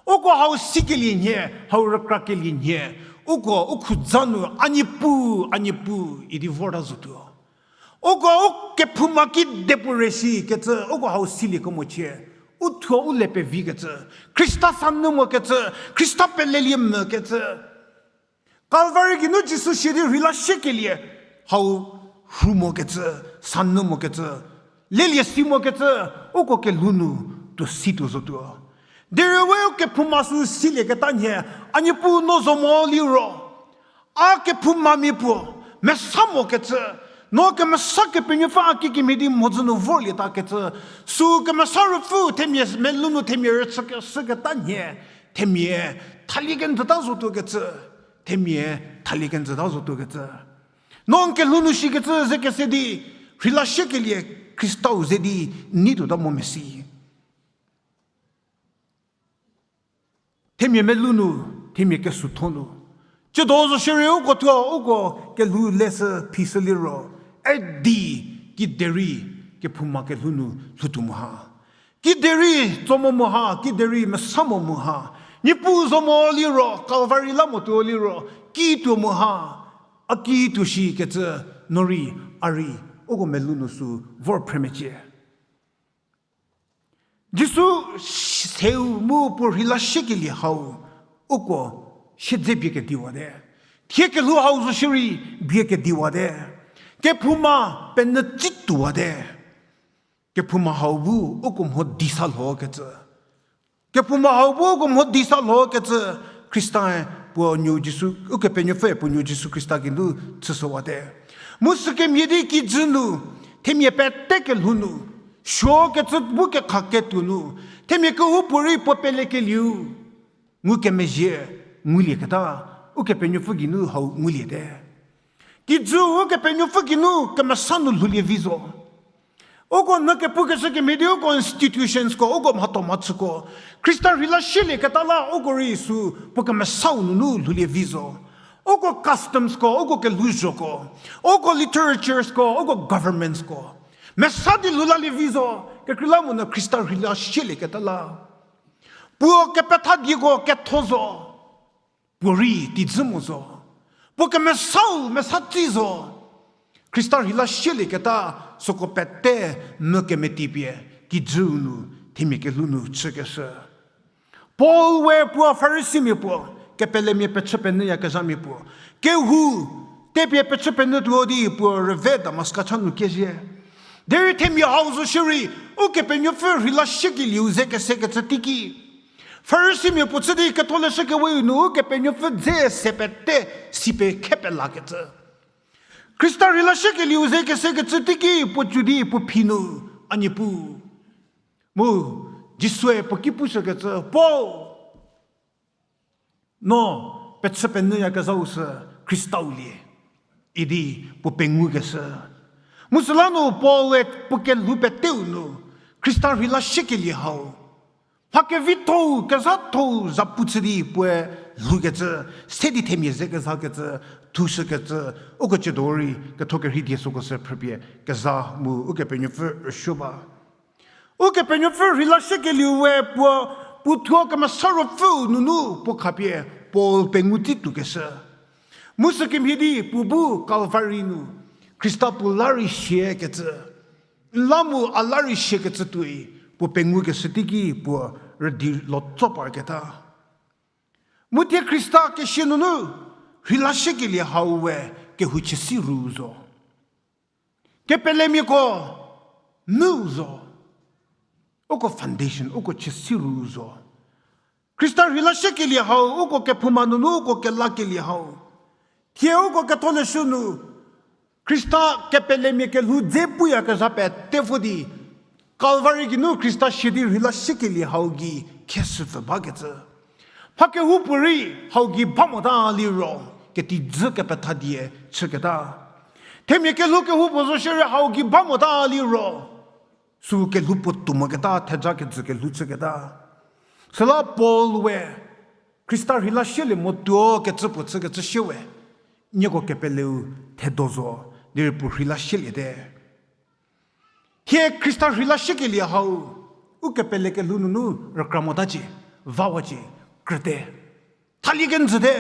Uko hau sikelie nhie, hau rükrakelie nhie, uko u khudza nu a Niepuu, a Niepuu idi vorta zotuo. Uko u kephouma kidepuo re shi kecü, uko hau siliekemo chie. U thuo u le pevikecü, Khrista sanyü mokecü, Khrista pelelie mokecü. Calvary geinu Jisu shie di rheila shiekelie, hau rhu mokecü, sanyü mokecü, lelie si mokecü, uko kelhou nu tuo si tuo zotuo. Derei we u kephouma sü silieketa nhie, a Niepuu no zo mo liro, a kephoumamia puo, mesa mokecü, no kemesa Kepenuopfü a kikemhie di mhodzü nu vorlietakecü, sü kemesa ruopfü themia melou nu themia rüchükeshüketa nhie, themia thalie kenjüta zotuokecü, themia thalie kenjüta zotuokecü. No n kelhou nu shikecü ze kese di, rheila shiekelie Khristau ze di, n nei tuota mo mesi. Themia melou nu, themia kesuotho nu. Tsiedo zo shierei uko thuo, uko kelhou leshü phishü liro, edi, kiderei, kephouma kelhou nu lhoutuo mo ha. Kiderei tso mo mo ha, kiderei mesa mo mo ha. Niepuu zo mo liro, Calvary la mo tuo liro, ki tuo mo ha. A ki tuo shikecü, no rei, a rei, uko melou nu sü vor phre mecie. Jisu seu mu puo rheila shiekelie hau, uko siedze bie kediwate. Thie kelhou hau zo shierei bie kediwate. Kephouma penyü tsituowate. Kephouma hau bu uko mho di sa lhokecü. Kephouma hau bu uko mho di sa lhokecü Khrista-e puo nuo Jisu, Ukepenuopfüe puo nuo Jisu Khrista geinu chüshüwate. Mu sükemhie di kijü nu, themia pete kelhou nu, suokecü bu kekha ketuo nu, themia kehoupuorei puo pelekelieu ngukemezhie ngulieketa, Ukepenuopfü geinu hau nguliete. Kijü Ukepenuopfü geinu kemesa nu lhoulie vi zo. Uko nyü kepukeshü kemhie di uko institutionsko, uko mhatho mhachüko, Khrista rheila shielieketa la uko rei sü puo kemesau nunu lhoulie vi zo. Uko customsko, uko kelhouzhoko, uko literaturesko, uko governmentsko mesa di lhou lalie vi zo, kekreilamonyü Khrista rheila shielieketa la. Puo kepethadieko ketho zo, puo rei teidzü mo zo, puo kemesau mesa tsi zo. Khrista rheila shielieketa süko pete mü kemetipie kijüu nu themia kelhou nu chükeshü. Paul we puo Farisimia puo, kepelemia pechü penyüyakezhamia puo, kehou tepie pechü penyü tuo di puo rüve Damaska cha nu kezhie. Derei themia hau zo shierei, Ukepenuopfü rheila shiekelieu ze kesekecü teiki, Farisimia puo chü di ketholeshü keweu nu Ukepenuopfü dze se pete si pie khe pelakecü. Khrista rheila shiekelieu ze kesekecü teiki puo cü di puo phi nu, A Niepuu. Mu Jisue puo ki pushükecü, Paul, no pechü penyüyakezhau sü Khristau lie, idi puo pengukeshü. Mu süla nu Paul-e puo kelhou peteu nu Khrista rheila shiekelie hau, mha kevithou kezhathou zapu chü di puoe lhoukecü, se di themia ze kezhakecü, thushükecü, uko ciedo rei ketho kerhei die süko sü phrüpie kezha mu Ukepenuopfü rüsuo ba. Ukepenuopfü rheila shiekelieu we puo, puo thuo Kemesa Ruopfüu nunu puo khapie Paul pengu tsi tuokeshü. Mu sükemhie di puo bu Calvary nu Khrista puo la rei siekecü, n la mu a la rei siekecü tuoi puo pengukeshü teiki puo rüdi lotso parketa. Mu thie Khrista kesia nunu rheila shiekelie hau we kehou chüsi ru zo. Kepelemiako nu zo. Uko foundation, uko chüsi ru zo. Khrista rheila shiekelie hau, uko kephouma nunu, uko kelakelie hau. Thie uko ketholeshü nu, Khrista kepelemia kelhou dze puyakezha pete pfü di, Calvary geinu Khrista sia di rheila shiekelie hau gei kheshüpfü bakecü. Mha kehoupuorei hau gei ba mota liro, ketijü kepetha die chüketa. Themia kelhou kehoupuo zo shierei hau gei ba mota liro, sü kelhou puotou moketa, theja kejü kelhou chüketa. Süla Paul we, Khrista rheila shielie mo tuokecü puo chükecü shie we, nieko kepeleu thedo zo, derei puo rheila shieliete. Thie Khrista rheila shiekelie hau, ukepele kelhou nunu rükra motacie, vawacie, krüte. Thalie kenjüte,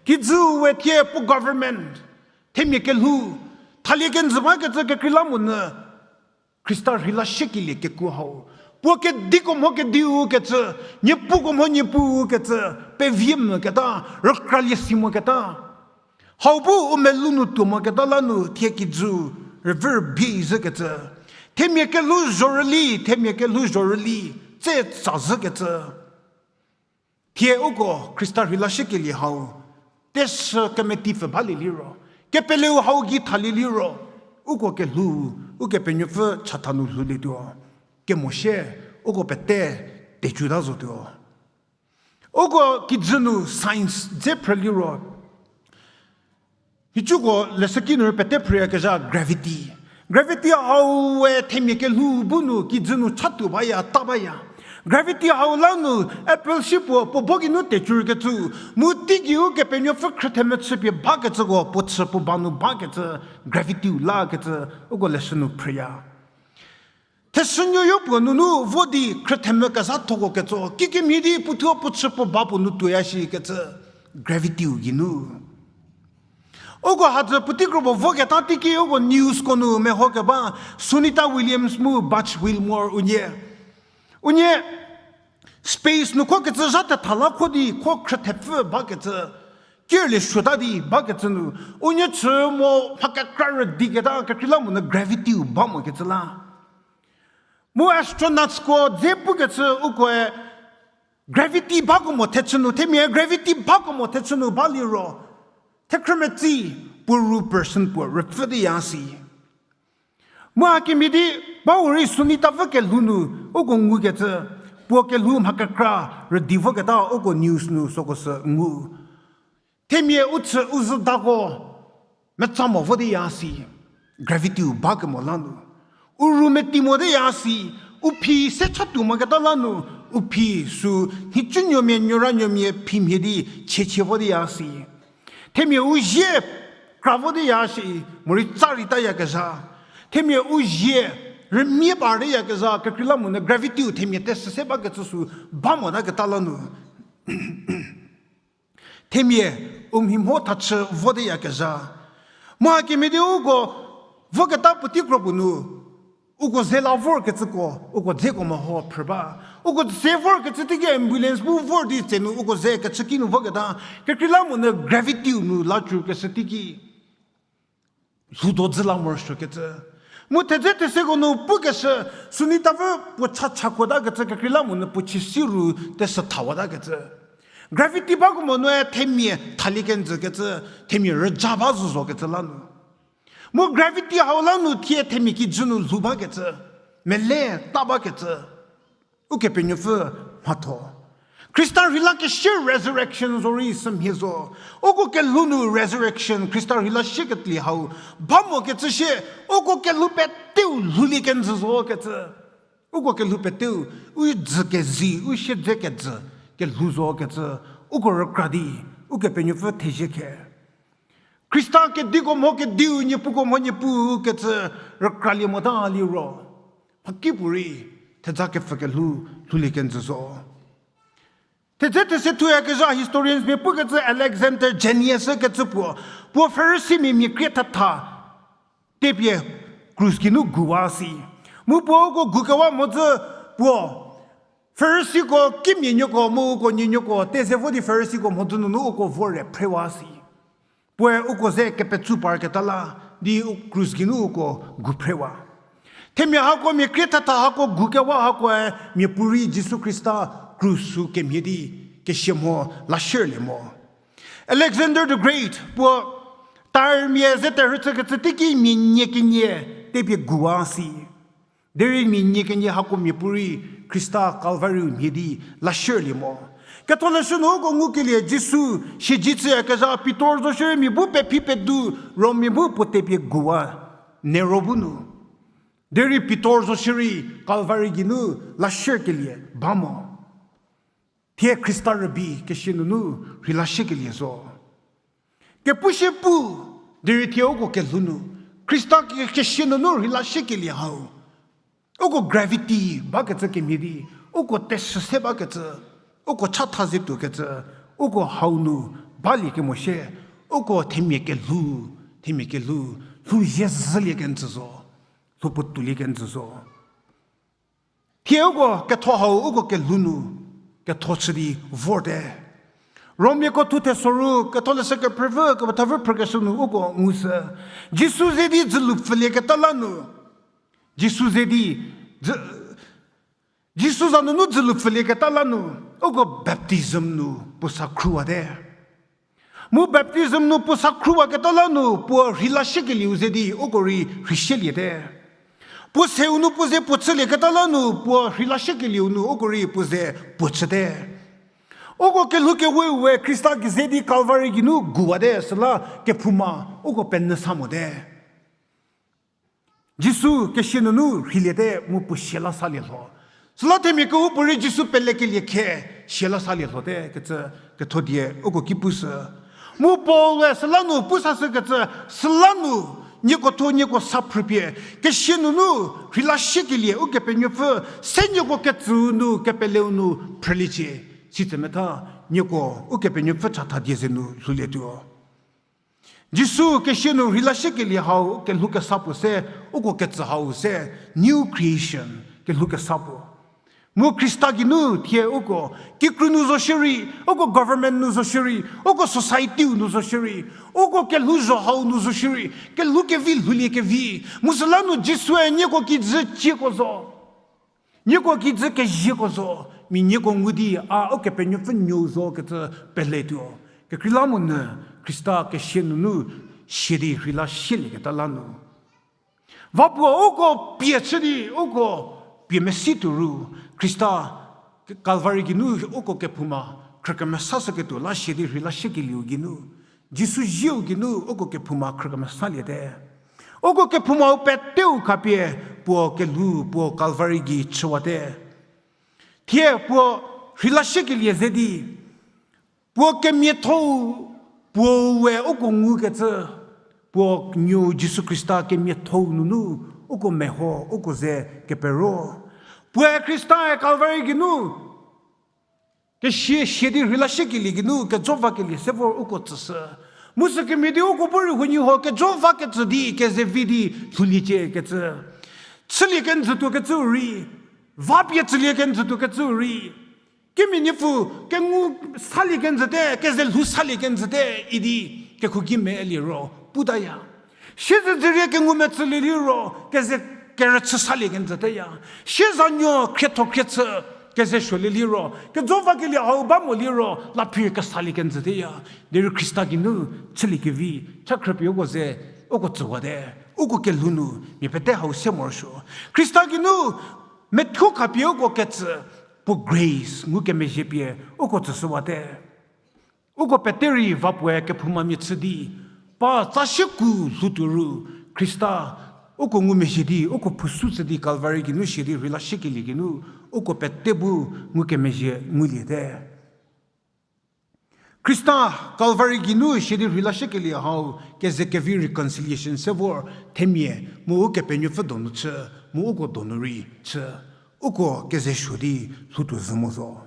kijüu we thie puo government, themia kelhou, thalie kenjü bakecü kekreilamonyü, Khrista rheila shiekelie kekuo hau, puo kediko mho kediu kecü, niepuko mho niepuu kecü, pevie müketa, rükralie si moketa. Hau bu u melou nu tuo moketa la nu thie kijü rüvü rübei zhükecü. Themia kelhou zhorüli, themia kelhou zhorüli, tse tsazhükecü. Thie uko Khrista rheilashükelie hau, teshü kemeti pfü balie liro, kepeleu hau gei thalie liro, uko kelhou, Ukepenuopfü chatha nu lhoulietuo. Kemo shie, uko pete, tecuta zotuo. Uko kijü nu science dze phrü liro, nhicuko leshüki nu rei pete phrüyakezha gravity. Gravity hau we themia kelhou bu nu kijü nu chatuo baya, ta baya. Gravity hau la nu apple si puo, puo bo geinu tecurkecü, mu teigei Ukepenuopfü khrüthemechü pie bakecüko, puo chü puo ba nu bakecü, gravity-u lakecü, uko leshü nu phrüya. Thesünuoyo puo nunu vo di khrüthemü kezhathoko ketso, kikemhie di puothuo puo chü puo ba puo nu tuoya shikecü, gravity-u geinu. Uko hadzü puotei kropuo voketa teiki uko newsko nu mehokeba, Sunita Williams mu Butch Wilmore unie. Unie space nu kho kecü zha tetha la kho di kho khrüthepfü bakecü, kirlie suota di bakecü nu, unie chü mo mha kekra rüdiketa kekreilamonyü gravity-u ba mokecü la. Mu astronauts-ko dze pukecü ukoe gravity bakemo thechü nu, themia gravity bakemo thechü nu baliro, thekhrümetsi puo ru percent puo rüpfü di ya si. Mu hakemhie di, bau rei Sunita vü kelhou nu, uko ngukecü, puo kelhou mha kekra rüdi voketa uko news nu süko sü ngu. Themia u chü u züdako, metsa mo vo di ya si, gravity-u bakemo la nu. U ru meti mo di ya si, u phi se chatuo moketa la nu, u phi sü nhicunuomia nuoranuomia phi mhie di chiechie vo di ya si. Themia u zie kra vo di ya si, morei tsa rei tayakezha. Themia u zie rümie par di yakezha, kekreilamonyü gravity-u themia tesü se bakecü sü ba motaketa la nu. Themia u mhi mho thachü vo di yakezha. Mu hakemhie di uko voketa puotei kropuo nu, uko ze la vorkecüko, uko dzeko meho phrü ba. Uko ze vorkecü teiki ambulance bu vor di tse nu uko ze kechüki nu voketa, kekreilamonyü gravity-u nu la cükeshü teiki lhoudo dzü la morosuokecü. Mu thedze theseko nu pukeshü, Sunita vü puo cha chakuotakecü kekreilamonyü puo chisi ru tesü thawatakecü. Gravity bakemo nue themia thalie kenjükecü, themia rüja ba zü zokecü la nu. Mu gravity hau la nu thie themia kijü nu lhou bakecü, mele ta bakecü. Ukepenuopfü mhatho. Khrista rheilakeshü resurrection zo rei sümhie zo. Uko kelhou nu resurrection, Khrista rheilashükelie hau ba mokecü shie, uko kelhou peteu lhoulie kenjü zokecü. Uko kelhou peteu, u dzü kezi, u siedze kejü, kelhou zokecü, uko rükra di, Ukepenuopfü thezie khe. Khrista kediko mho kediu, niepuko mho niepuu kecü rükralie mota liro, mhakipuorei theja kepfü kelhou lhoulie kenjü zo. Thedze these thuyakezha historians mia pukecü Alexander Jannaeus kecü puo, puo Pharisimia mia krie thetha tepie krus geinu guwa si. Mu puo uko gukewa mhodzü puo Phariseeko kimia nuoko mu uko nie nuoko teze vo di Phariseeko mhodzü nunu uko vor re phrewa si. Puoe uko ze kepetsu parketa la di u krus geinu uko gu phrewa. Themia hako mia krie thetha hako gukewa hakoe miapuorei Jisu Khrista krus sü kemhie di kesia mho lashürlie mo. Alexander the Great puo tarmia ze terhü chükecü teiki mia nie kenie tepie guwa si. Derei mia nie kenie hako miapuorei Khrista Kalvariu mhie di lashürlie mo. Ketholeshü nu uko ngukelie Jisu siedze chüyakezha Pitor zo shierei mia bu pephi pedu Rommia bu puo tepie guwa, Nero bu nu. Derei Pitor zo shierei Kalvari geinu lashükelie ba mo. Thie Khrista rübei kesia nunu rheilashükelie zo. Kepushie pu, derei thie uko kelhou nu, Khrista ke- kesia nunu rheilashükelie hau. Uko gravity bakecü kemhie di, uko tesü se bakecü, uko chatha ze tuokecü, uko hau nu balie kemo shie, uko themia kelhou, themia kelhou, lhou zie zhülie kenjü zo, lhou puo toulie kenjü zo. Thie uko ketho hau uko kelhou nu ketho chü di vorte. Rommiako thu thesoru, Ketholeshü kephrüpfü, kepethapfü phrükeshü nu uko ngushü. Jisu ze di dzülu pfülieketa la nu. Jisu ze di dzü- Jisu za nunu dzülu pfülieketa la nu, uko baptism nu puo sa khruwate. Mu baptism nu puo sa khruwaketa la nu puo rheila shiekelieu ze di uko rei rheishüliete. Puo seu nu puo ze puo chülieketa la nu puo rheila shiekelieu nu uko rei puo ze puo chüte. Uko kelhou kewe we Khrista ki ze di Calvary geinu guwate, süla kephouma uko penyü sa mote. Jisu kesia nunu rheiliete mu puo sia la salie lho. Süla themia kehoupuorei Jisu pelekelie khe sia la salie lhote kecü ketho die uko ki pushü. Mu Paul-e süla nu pu sashükecü, süla nu nieko tho nieko sa phrüpie, kesia nunu rheila shiekelie Ukepenuopfü se nieko ketsüu nu kepeleu nu phrüliecie. Sitse metha nieko Ukepenuopfü chatha die ze nu lhoulietuo. Jisu kesia nu rheila shiekelie hau kelhou kesa puo se, uko ketsü hau se, new creation, kelhou kesa puo. Mu Khrista geinu thie uko kikru nu zo shierei, uko government nu zo shierei, uko society-u nu zo shierei, uko kelhouzho hau nu zo shierei, kelhou kevi lhoulie kevi. Mu süla nu Jisue nieko kijü cieko zo. Nieko kijü kezieko zo, mia nieko ngu di a Ukepenuopfü nuou zo kecü peletuo. Kekreilamonyü Khrista kesia nunu sia di rheila shielieketa la nu, va puo uko pie chü di uko pie mesi tuo ru, Khrista Calvary geinu uko kephouma khrükemesashüketuo la sia di rheila shiekelieu geinu, Jisu zieu geinu uko kephouma khrükemesaliete. Uko kephoumau peteu khapie puo kelhou puo Calvary gei chüwate. Thie puo rheila shiekelie ze di, puo kemiathou, puo we uko ngukecü, puo nuou Jisu Khrista kemiathou nunu uko meho, uko ze kepero. Puoe Khrista-e Calvary geinu kesia sia di rheila shiekelie geinu kejo vakelie se vor uko tsüshü. Mu sükemhie di uko bu rei huoniehuo kejo vakecü di kezevi di lhouliecie kecü. Chülie kenjütuo kecüu rei, va pie chülie kenjütuo kecüu rei, kimia niepfu kengu salie kenjüte, keze lhou salie kenjüte idi kekhoukime liro putaya. Siezedzürie kengu metsülie liro keze kerüchü salie kenjüteya. Siezanuo khrietho khriechü keze suolie liro, kejo vakelie hau ba mo liro, la phir kesalie kenjüteya. Derei Khrista geinu chüliekevi cha khrüpie uko ze, uko tsüwate, uko kelhou nu mia pete hau se morosuo. Khrista geinu methuo khapie uko ketsü, puo grace ngukemezhie pie uko tsüshüwate. Uko pete rei va puoe kephoumamia chü di, pa tsa shieku lhoutuo ru, Khrista uko ngumezhie di, uko phusu tsü di Calvary geinu sia di rheila shiekelie geinu, uko pete bu ngukemezhie nguliete. Khrista Calvary geinu sia di rheila shiekelie hau keze kevi reconciliation se vor themia mu Ukepenuopfü donu chü, mu uko donu rei chü, uko keze suo di lhoutuo zhü mo zo.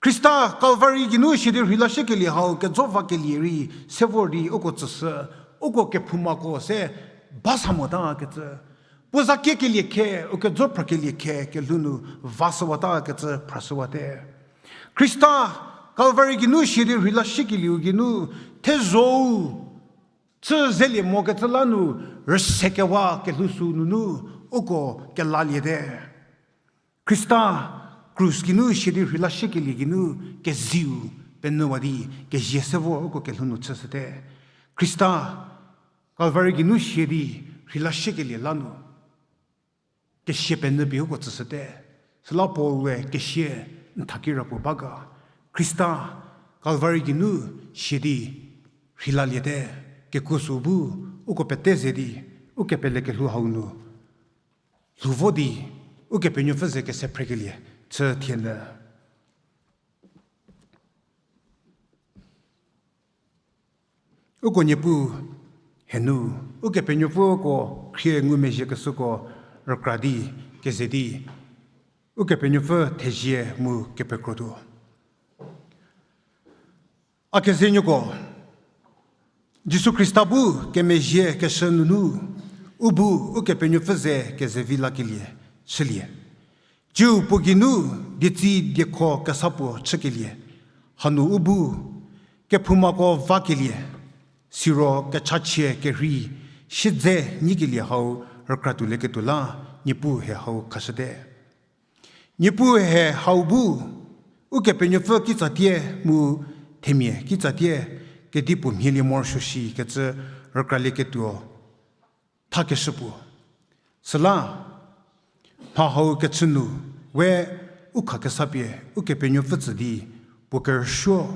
Khrista Calvary geinu sia di rheila shiekelie hau kejo vakelie rei se vor di uko tsüshü, uko kephoumako se ba sa motakecü. Puo za kiekelie khe, u kejo phrükelie khe kelhou nu vashüwatakecü phrashüwate. Khrista Calvary geinu sia di rheila shiekelieu geinu thezho-u chü zelie mokecü la nu rüsekewa kelhou sü nunu uko kelaliete. Khrista krus geinu sia di rheila shiekelie geinu keziu penyüwa di kezie se vor uko kelhou nu chüshüte. Khrista Calvary geinu sia di rheila shiekelie la nu kesia penyü pie uko tsüshüte. Süla Paul we kesia n thaki ra puo ba ga. Khrista Calvary geinu sia di rheilaliete, kekuo sü bu uko pete ze di, ukepele kelhou hau nu lhou vo di, Ukepenuopfü ze kese phrekelie chü thienyü. Uko Niepuu henu, Ukepenuopfüko khrie ngumezhiekeshüko rükra di, keze di, Ukepenuopfü thezie mu kepekrotuo. A kezenuoko, Jisu Khrista bu kemezhie keshü nunu, u bu Ukepenuopfü ze kezevi lakelie chülie. Tsiu puo geinu dietsi diekho kesa puo chükelie, hanu u bu kephoumako vakelie, siro kechachie kerhei siedze nyikelie hau rükra tuolieketuo la, Niepuu he hau khashüte. Niepuu he hau bu, Ukepenuopfü kitsatie mu themia kitsatie kedipuo mhielie morosuo shikecü rükralieketuo thakeshü puo. Süla, mha hau kechü nu, we u khakesapie Ukepenuopfü tsü di, puo kerüsuo,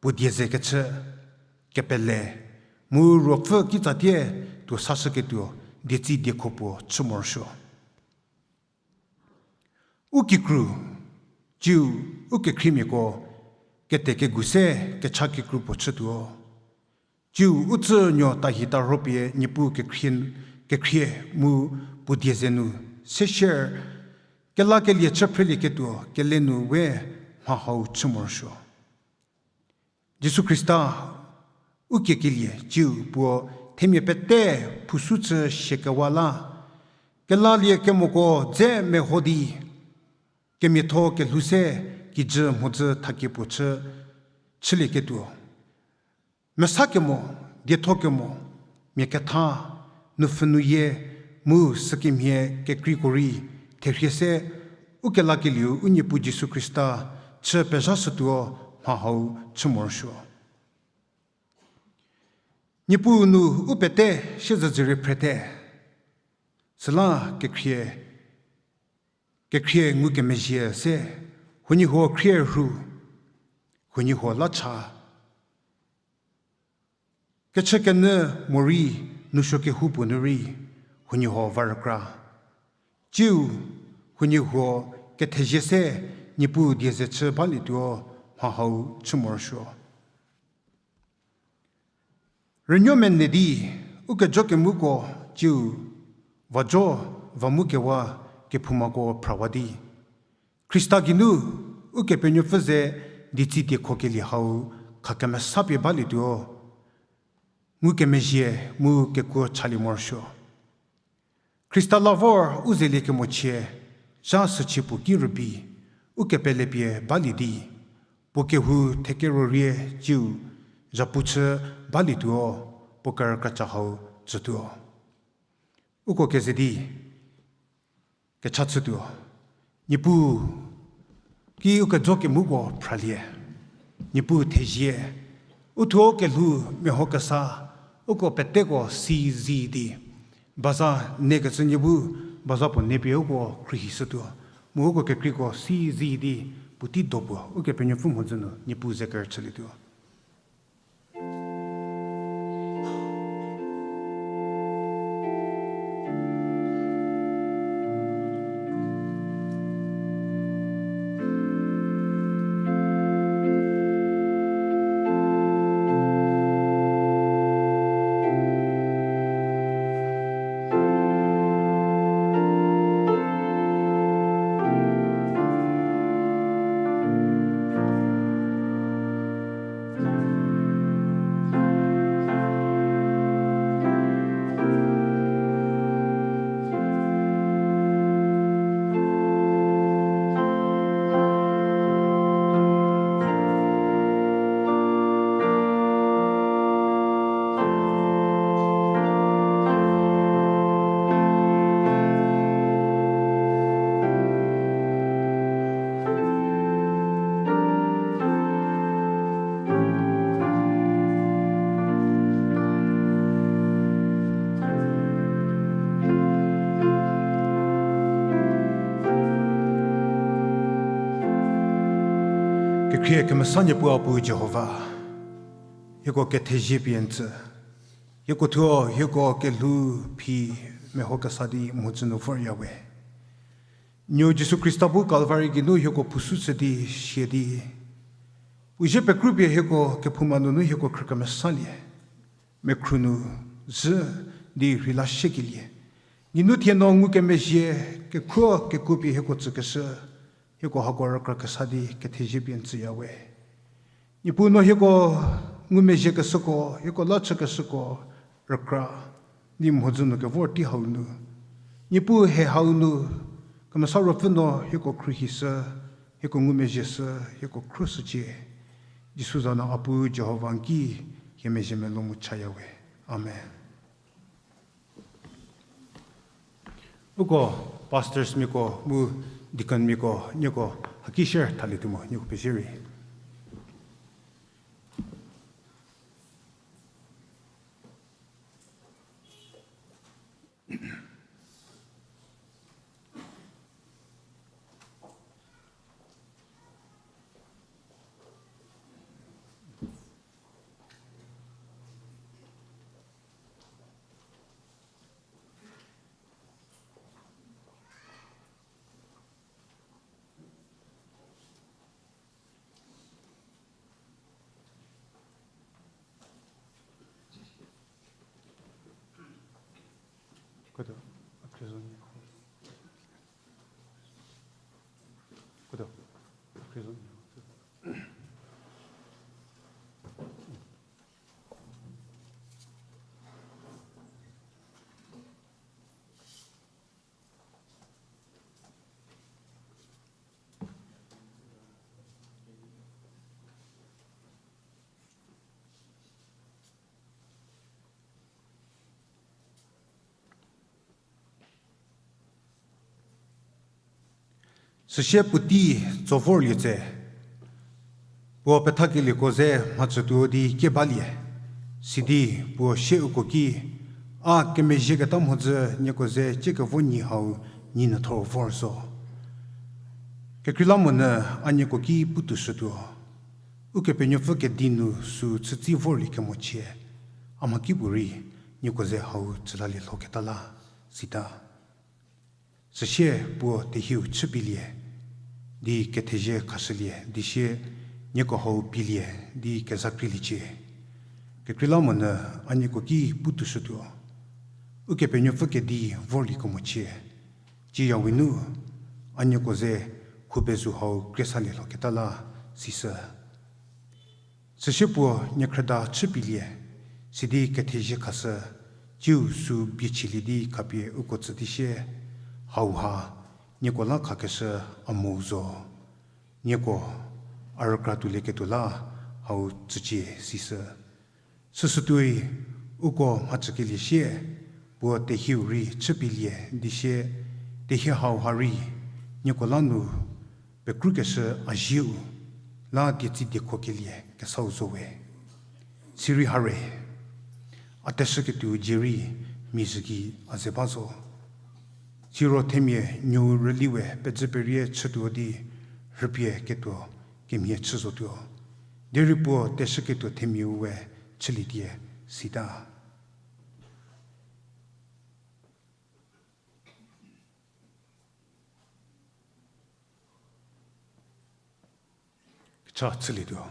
puo die ze kechü, kepele, mu ruopfü kitsatie tuo sashüketuo, dietsi diekho puo chü morosuo. U kikru, tsiu u kekhriemiako, kete kegu se kecha kikru puo chütuo. Tsiu u tsünuo tahi tarhopie Niepuu kekhrie, kekhrie mu puo die ze nu, seshier, kelakelie chü phrülieketuo, kele nu we mha hau chü morosuo. Jisu Khrista, u kiekelie tsiu puo themia pete phusu chü shiekewa la, kelalie kemoko dze meho di, kemiatho kelhou se kijü mhodzü thakie puo chü, chülieketuo. Mesa kemo, dietho kemo, mia ketha, nupfhü nuyie, mu sükemhie kekreiko rei, therhie se, u kelakelieu u Niepuu Jisu Khrista, chü pezhashütuo mha hau chü morosuo. Niepuu nu u pete siezedzürie phrete, süla kekhrie, kekhrie ngukemezhie se, huoniehuo khrie rhu, huoniehuo la cha. Kechükenyü morei nousuo kehoupuo nu rei, huoniehuo va rükra. Tsiu, huoniehuo kethezie se Niepuu die ze chü balietuo mha hau chü morosuo. Rünuo mene di, u kejo kemuko tsiu, vajo, va mu kewa, kephoumako phrawa di. Khrista geinu, Ukepenuopfü ze dietsi diekho kelie hau, khakemesapie balietuo, ngukemezhie mu kekuo chalie morosuo. Khrista la vor u zelie kemochie, zha süchie puo ki rübei, u kepelepie balie di, puo kehou thekero rie tsiu, zhapu chü balietuo, puo kerükra cha hau tsütuo. Uko keze di, kecha chütuo. Niepuu ki u kejo kemuko phralie. Niepuu thezie. U thuo kelhou meho kesa. Uko peteko si zi di. Baza ne kecü nie bu, baza puo ne pie uko khruohishütuo. Mu uko kekreiko si zi di, puotei do puo, Ukepenuopfü mhodzü nu, Niepuu ze kerüchülietuo. Kekhrie kemesa Niepuu a Pu Jihova, hieko kethezie pie n tsü. Hieko thuo, hieko kelhou phi meho kesa di mhodzü nu vorya we. Nuo Jisu Khrista bu Kalvari geinu hieko phusu chü di sie di, u zie pekrupie hieko kephouma nunu hieko khrü kemesalie. Mekhru nu zhü di rheila shiekelie. Geinu thie no ngukemezhie kekhruo kekuo pie hieko tsükeshü, hieko hako rükra kesa di kethezie pie n tsüya we. Niepuu no hieko ngumezhiekeshüko, hieko la chükeshüko rükra di mhodzü nu kevor tei hau nu. Niepuu he hau nu, Kemesa Ruopfü no hieko khruohishü, hieko ngumezhieshü, hieko khruoshücie. Jisu za nu a Pu Jihova n ki hie mezhie melou mu chaya we. Amen. Uko pastorsmiako mu Deaconmiako, nieko haki share thalietuo mo, nieko pezie rei. Süsie puotei tso vorlie tse, puo pethakelieko ze mhacütuo di kie balie, sidi puo sie uko ki, a kemezhieketa mhodzü nieko ze ciekevo nyi hau nyi nyüthor vor zo. Kekreilamonyü a nieko ki putuoshütuo. Ukepenuopfü kedi nu süu chütsi vorlie kemochie, a mhakipuorei nieko ze hau chülalie lhoketa la, sita. Süsie puo tehieu chüpielie, di kethezie khashülie, di sie nieko hau pielie, di kezakrieliecie. Kekreilamonyü a nieko ki putuoshütuo. Ukepenuopfü kedi vorlie kemochie, ciyawi nu, a nieko ze khubezu hau kriesalie lhoketa la, sisü. Süsie puo niekhrüda chüpielie, sidi kethezie khashü, ciu süu bie chülie di khapie uko tsü di sie, hauha, nieko la khakeshü a mo zo. Nieko, a rükra tuolieketuo la, hau tsücie sisü. Süsütuoi, uko mhacükelie sie, puo tehieu rei chüpielie di sie, tehie hauha rei, nieko la nu, pekrükeshü a zieu, la dietsi diekhokelie kesau zo we. Sirei hare, a teshüketuo dzie rei mizhü gei a ze ba zo. Siro themia nuou rüli we pedzü perie chütuo di rhüpie ketuo kemhie chü zotuo. Derei puo teshüketuo themiau we chülietie sita. Cha chülietuo.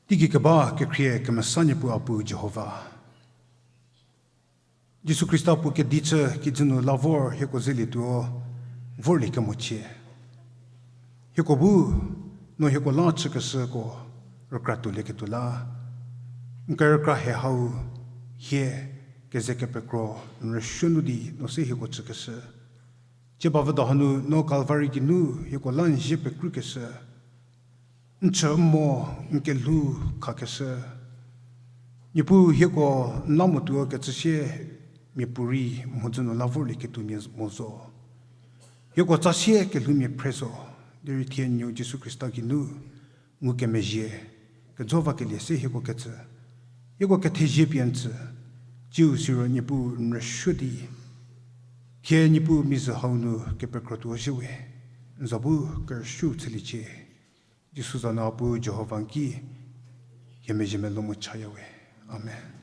Teigei keba kekhrie kemesa Niepuu a Pu Jihova, Jisu Khrista puo kedi chü kijü nu la vor hieko zelietuo, vorlie kemochie. Hieko bu, no hieko la chükeshüko rükra tuolieketuo la, n kerükra he hau, hie, keze kepekro, n rüsuo nu di no se hieko chükeshü. Cie bavüdo hanu no Calvary geinu hieko la n zie pekrükeshü, n chü mo, n kelhou khakeshü. Niepuu hieko n la motuo kecü sie miapuorei mhodzü nu la vorlieketuomia mo zo. Hieko tsasie kelhoumia phre zo, derei thie nuou Jisu Khrista geinu ngukemezhie, kejo vakelie se hieko ketsü, hieko kethezie pie n tsü, tsiu siro Niepuu n rüsuo di, thie Niepuu mizhü hau nu kepekrotuo zhie we, n za bu kerüsuo chüliecie. Jisu za nu a Pu Jihova n ki, hie mezhie melou mu chaya we. Amen.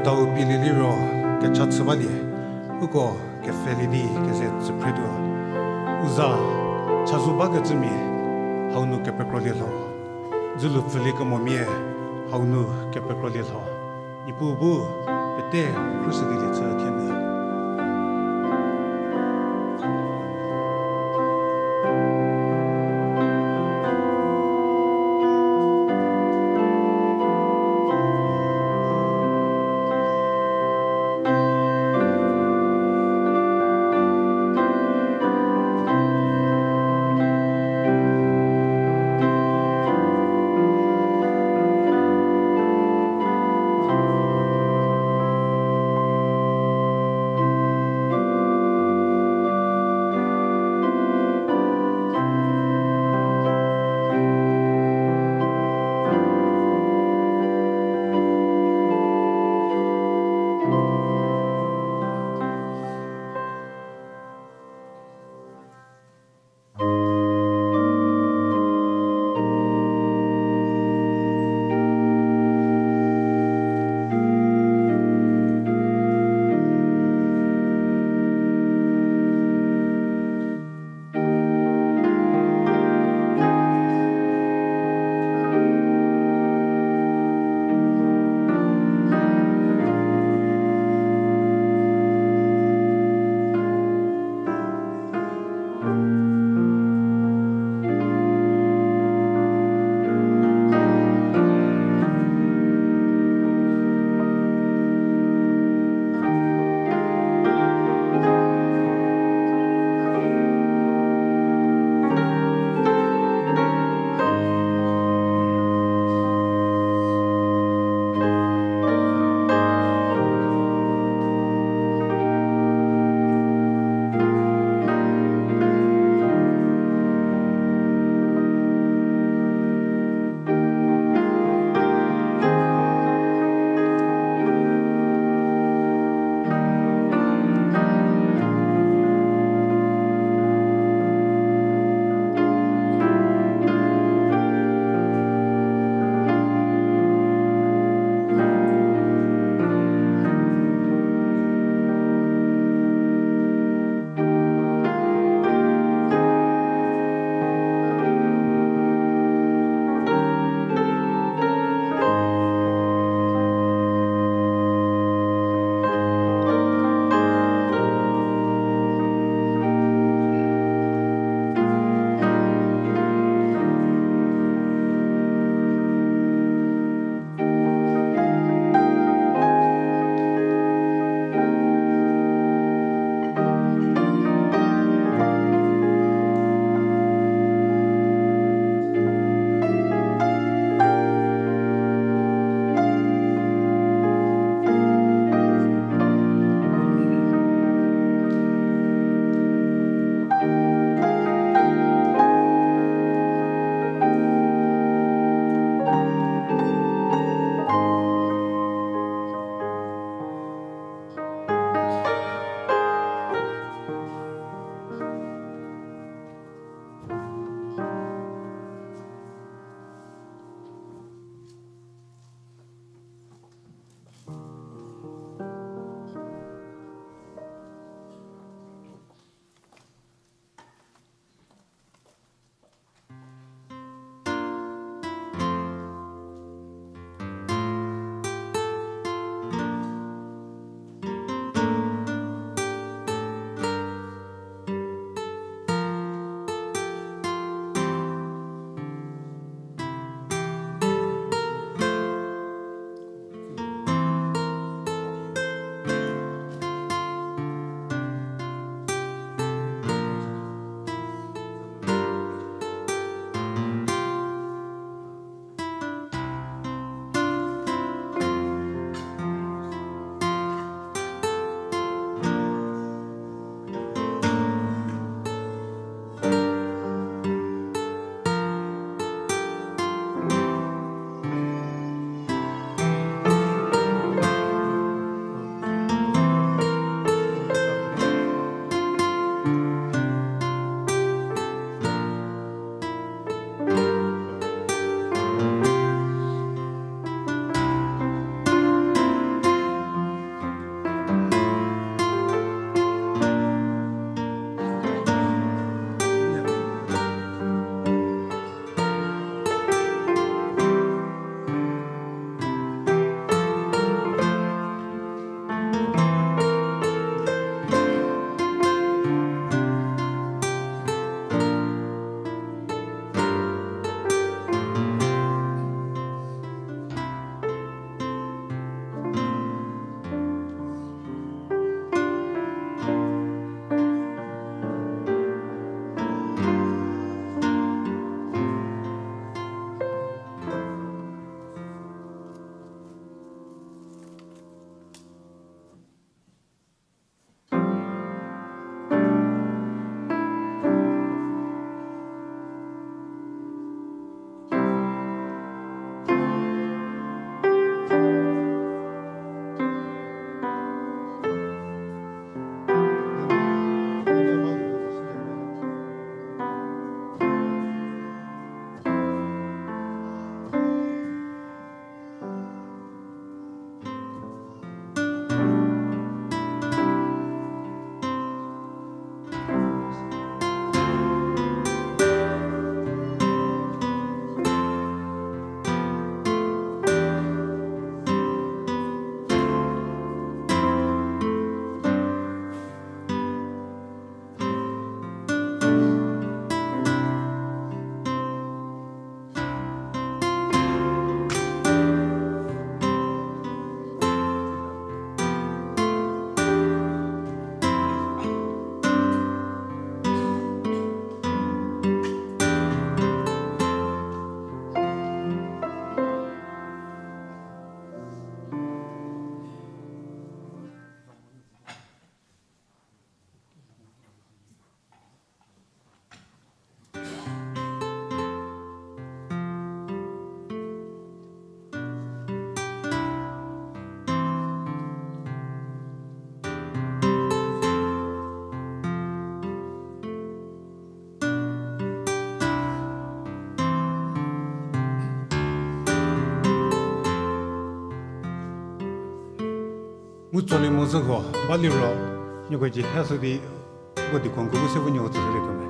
Dau pielie liro kecha chü balie, uko kepfhelie di keze tsüphretuo. U za, chazou bakecümia, hau nu kepekrolie lho. Dzülu pfülie kemomia, hau nu kepekrolie lho. Niepuu bu pete khrüshükelie chü thienyü. Tsolie mo zhüko, ba liro, nieko dzie ha sü di, uko deacon ko bu se bu nieko tsüshülie tuo me.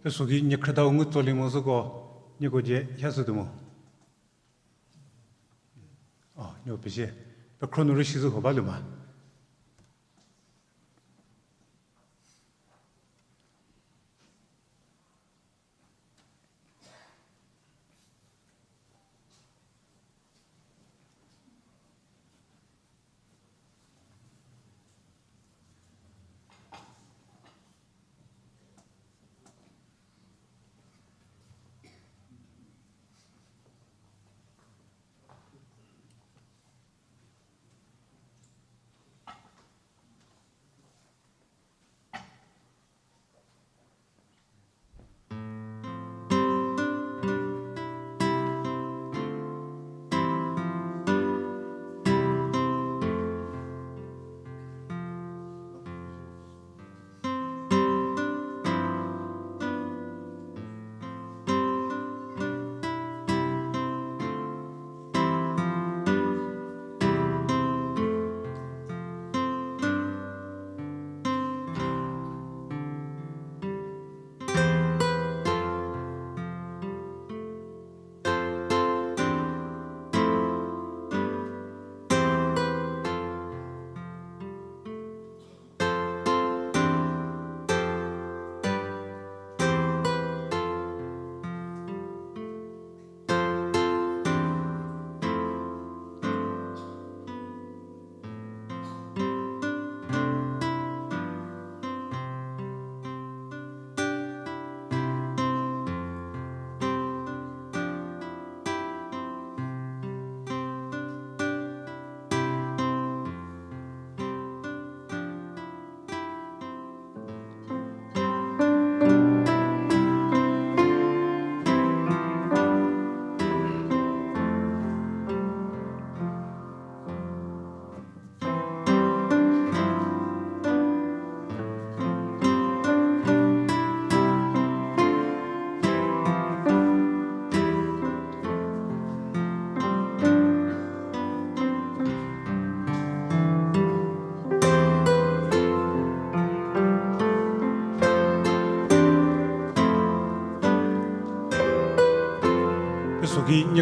Tesoki niekhrüdau ngu tsolie mo zhüko, nieko dzie ha sü tuo mo. O, nieko pezie. Pekhro nu rei shi zhüko ba lu ma.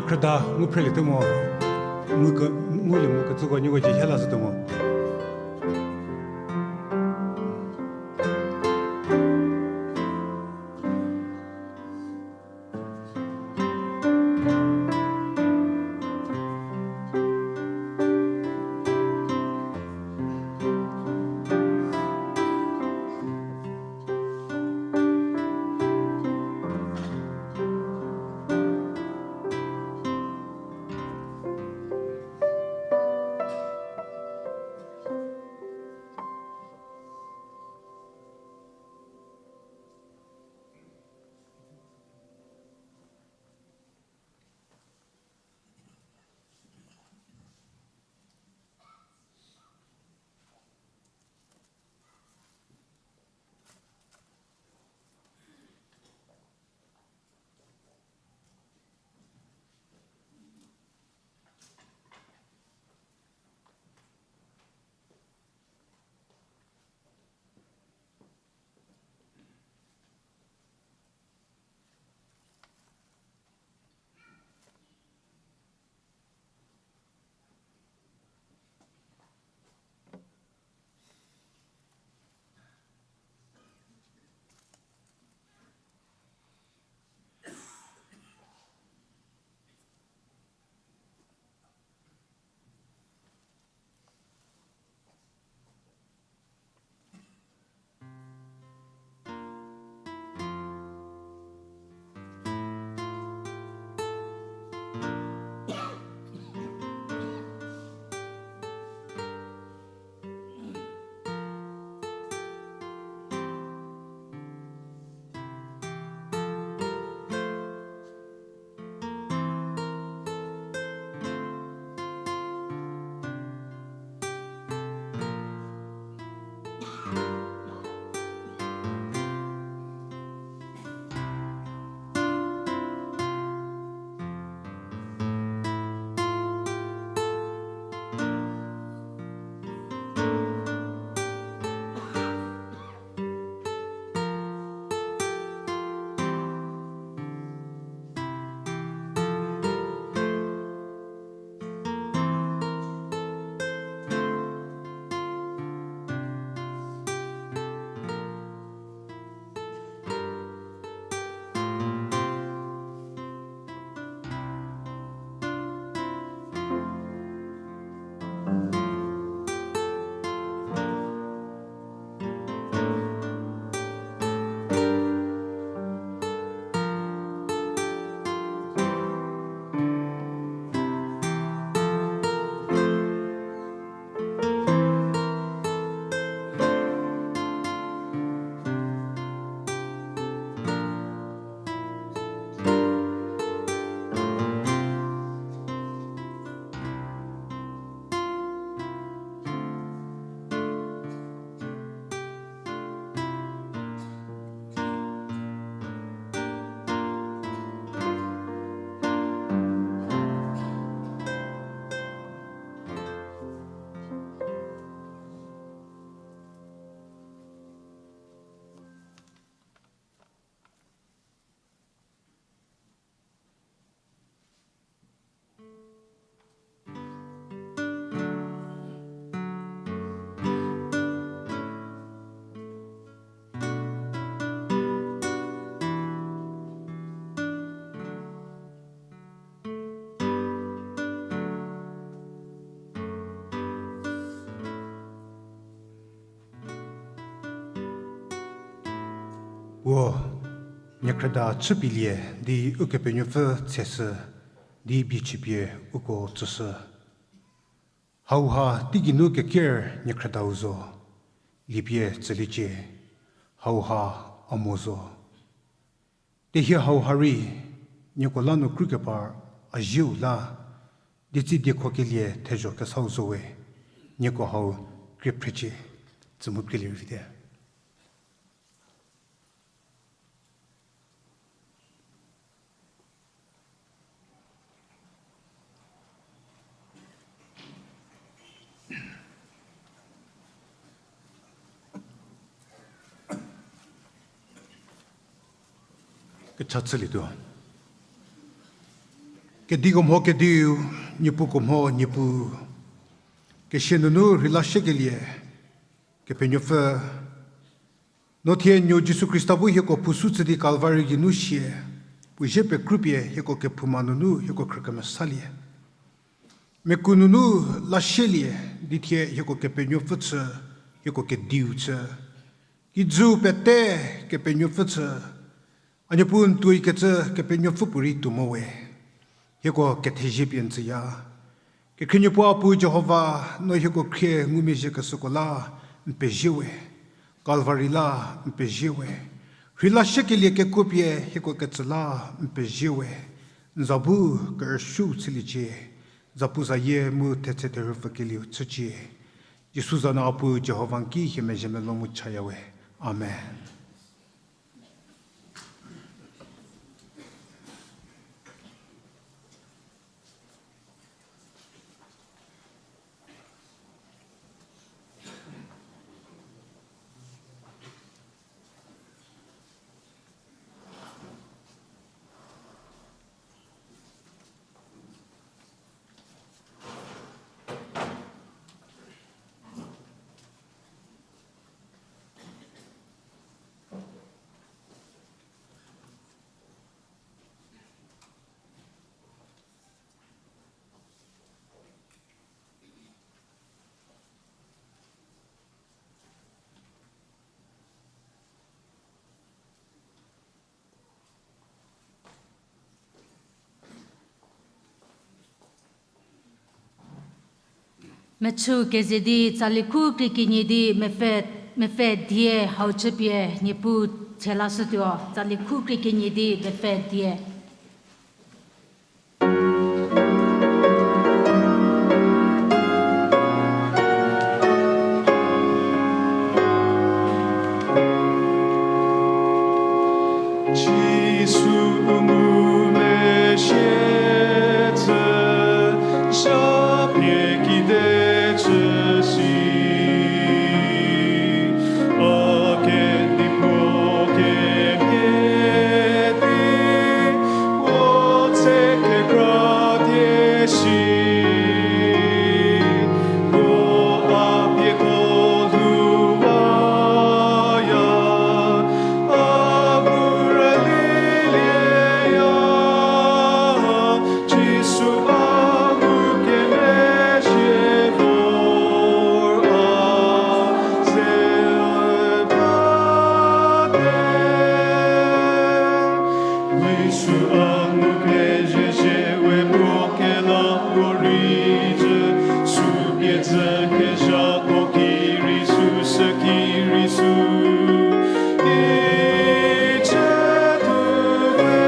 Khrüda ngu phrelietuo mo, ngu ke, ngulie mo kecüko nieko cie hie lashütuo mo. Puo, niekhrüda chüpielie di Ukepenuopfü tseshü, di biechüpie uko tsüshü. Hauha teigeinu keker niekhrüdau zo, liepie tsüliecie, hauha a mo zo. Tehie hauha rei, nieko la nu krükepar a zieu la, dietsi diekhokelie thezho kesau zo we, nieko hau krie phrecie, tsü mu krielie rei vite. Kecha chülietuo. Kediko mho Kediu, Niepuko mho Niepuu, kesia nunu rheila shiekelie, Kepenuopfü, no thie nuo Jisu Khrista bu hieko phusu chü di Kalvari geinu sie, puo zie pekrupie hieko kephouma nunu hieko khrü kemesalie. Meku nunu la shielie, di thie hieko Kepenuopfü chü, hieko Kediu chü. Kijüu pete Kepenuopfü chü, a Niepuu n tuoi kecü Kepenuopfü puorei tuo mo we. Hieko kethezie pie n tsüya. Kekhrie Niepuu a Puu Jihova, no hieko khrie ngumezhie keshüko la n pezie we. Kalvari la n pezie we. Rheila shiekelie kekuo pie hieko ketsü la n pezie we. N za bu kerüshüu chüliecie. Zapuzayie mu thetse therhüpfükelieu chücie. Jisu za nu a Puu Jihova n ki hie mezhie melou mu chaya we. Amen. Mechü keze di tsali khu krie kenie di mepfü, mepfü die hau chüpie Niepuu tshelashütuo, tsali khu krie kenie di mepfü die. Jisu u ngumezhie tsü, zhapie kide chüsi. A kedipuo kemhie di, puo tse kekra die si. Puo a pie ko lhou baya, a bu rülielieya. Jisu a ngukemezhie vor a ze bate. Jisu a ngukemezhie we puo kela puo rei jü, sü pie dzü kezhako ki rei sü sü ki rei sü. Kecü tuo we,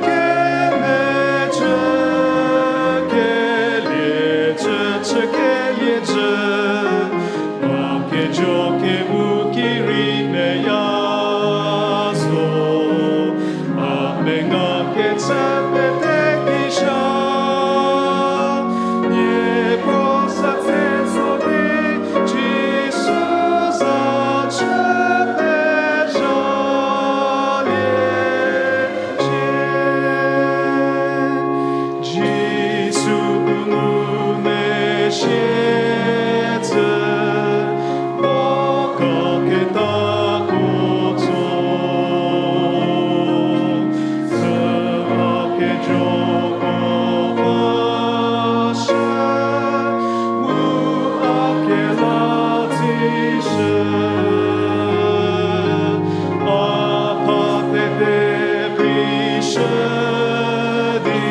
kemecü kelie jü, chü kelie jü. A kejo kemu ki rei meya zo. A menga kecü pete ki sha. Niepuu za tse zo di, Jisu za chü pezhalie. Jisu u ngumezhie tsü, mo kaketako tso. Sü a kejoko vashü, mu a kela tsishü. A pha pete prishü di,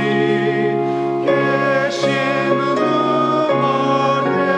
kesia nunu mate.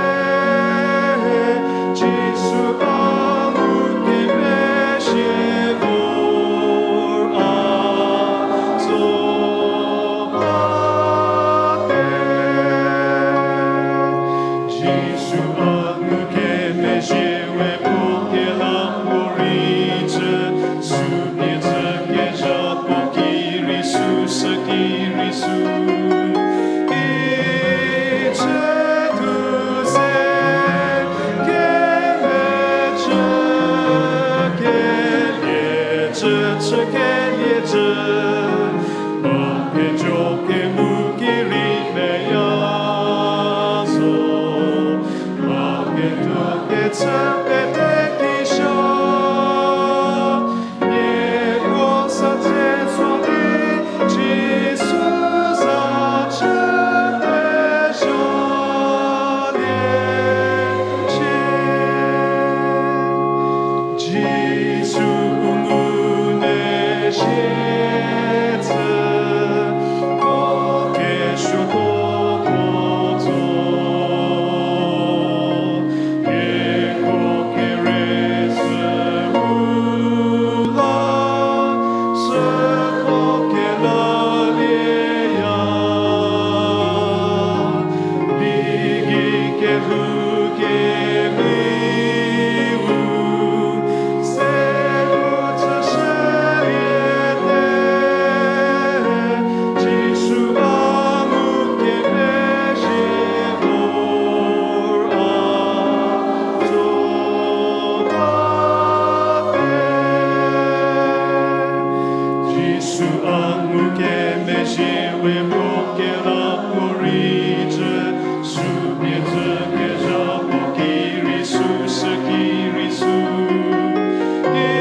Jisu a ngukemezhie we puo kela puo rei cü, sü pie cü kezha puo ki rei sü, sü ki rei sü. Ki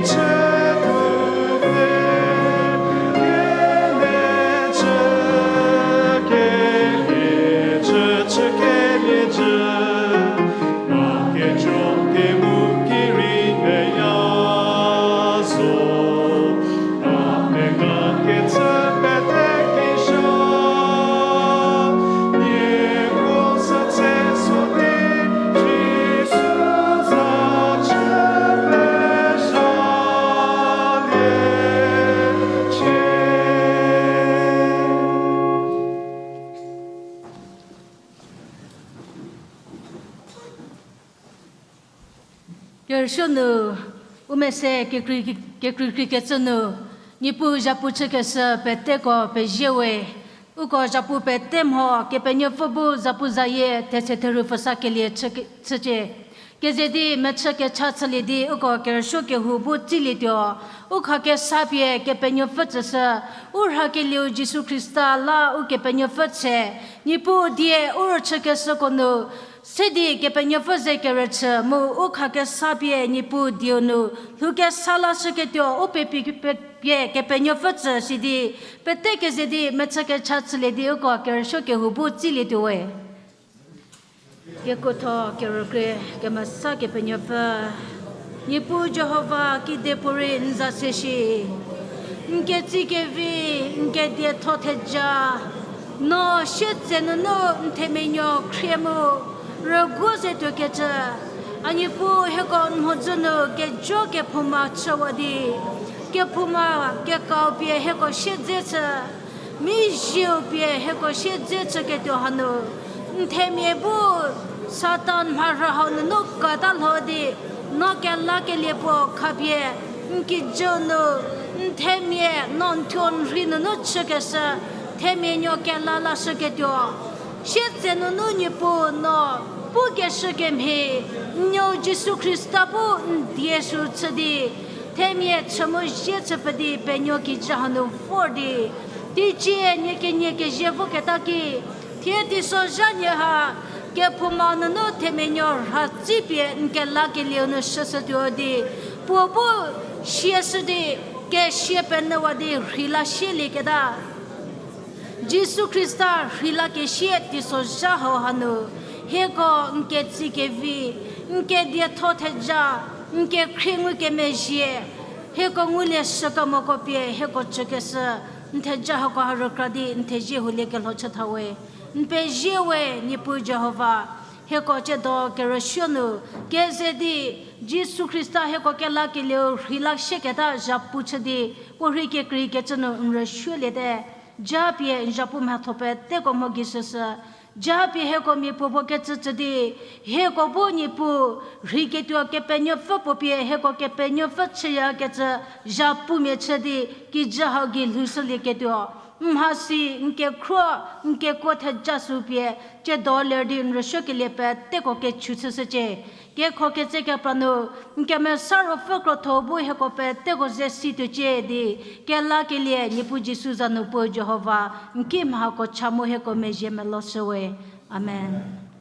cü tuo pfhe, kele cü, kelie cü, cü kelie cü. Kerüsuo nu, u mese kekrei, kekreikrei kecü nu, Niepuu zhapu chükeshü peteko pezie we, uko zhapu pete mho Kepenuopfü bu zapuzayie thetse therhu pfhüsakelie chü, chücie. Keze di mechü kecha chülie di uko kerüsuo kehou bu tsilietuo, u khakesa pie Kepenuopfü tsüshü, u rhakelieu Jisu Khrista la Ukepenuopfü tse, Niepuu die u rüchükeshüko nu, se di Kepenuopfü ze kerüchü mu u khakesa pie Niepuu dieu nu lhoukesa lashüketuo u pepi, pe, pie Kepenuopfü tsü sidi, pete keze di mechü kecha chülie di uko kerüsuo kehou bu tsilietuo we. Kekuotho kerükrie kemesa Kepenuopfü, Niepuu Jihova kedipuorei n za se shi. N ketsie kevi, n kedietho theja, no sietse nunu n themia nuo khrie mu rüguo ze tuokecü, a Niepuu hieko n mhodzü nu kejo kephouma chüwa di, kephouma kekau pie hieko siedze chü, mizieu pie hieko siedze chüketuo hanu, n themia bu Satan mharhü hau nunu kata lho di, no kelakelie puo khapie n kijüu nu, n themia no n thuo n rhei nunu chükeshü themia nuo kela lashüketuo, sietse nunu Niepuu no pukeshü kemhie, n nuou Jisu Khrista bu n die sü chü di, themia chü mu zie chü pfü di penuo kijü hanu vor di, teicie nie kenie kezie voketa ki, thie teisozha nie ha, kephouma nunu themia nuo rhatsipie n kelakelieu nu shüshütuo di, puo bu siashü di, kesia penyüwa di rheila sielieketa. Jisu Khrista rheilakesie teisozha hau hanu, hieko n ketsie kevi, n kedietho theja, n kekhrie ngukemezhie, hieko ngulie shükamoko pie hieko chükeshü, n theja hako ha rükra di n thezie houlie kelho chütha we. N pezie we Niepuu Jihova, hieko tsiedo kerüsuo nu, keze di Jisu Khrista hieko kelakelieu rheila sieketa zhapu chü di, puo rhei kekreikecü nu n rüsuoliete. Japie n zhapu mhatho peteko mho gei shüshü. Japie hieko mia puo puo kecü tsü di, hieko bu Niepuu rheiketuo Kepenuopfü puo pie hieko Kepenuopfü chüyakecü zhapumia chü di kijü hau gei lhoushülieketuo. Mhasi, n kekhruo, n kekuo theja sü pie, tsiedo ler di n rüsuokelie peteko kechu chüshücie. Kekho ketse kepra nu, n kemesa ruopfü krotho bu hieko peteko ze situocie di, kelakelie Niepuu Jisu za nu puo Jihova, n ki mhako cha mu hieko mezhie meloshü we. Amen.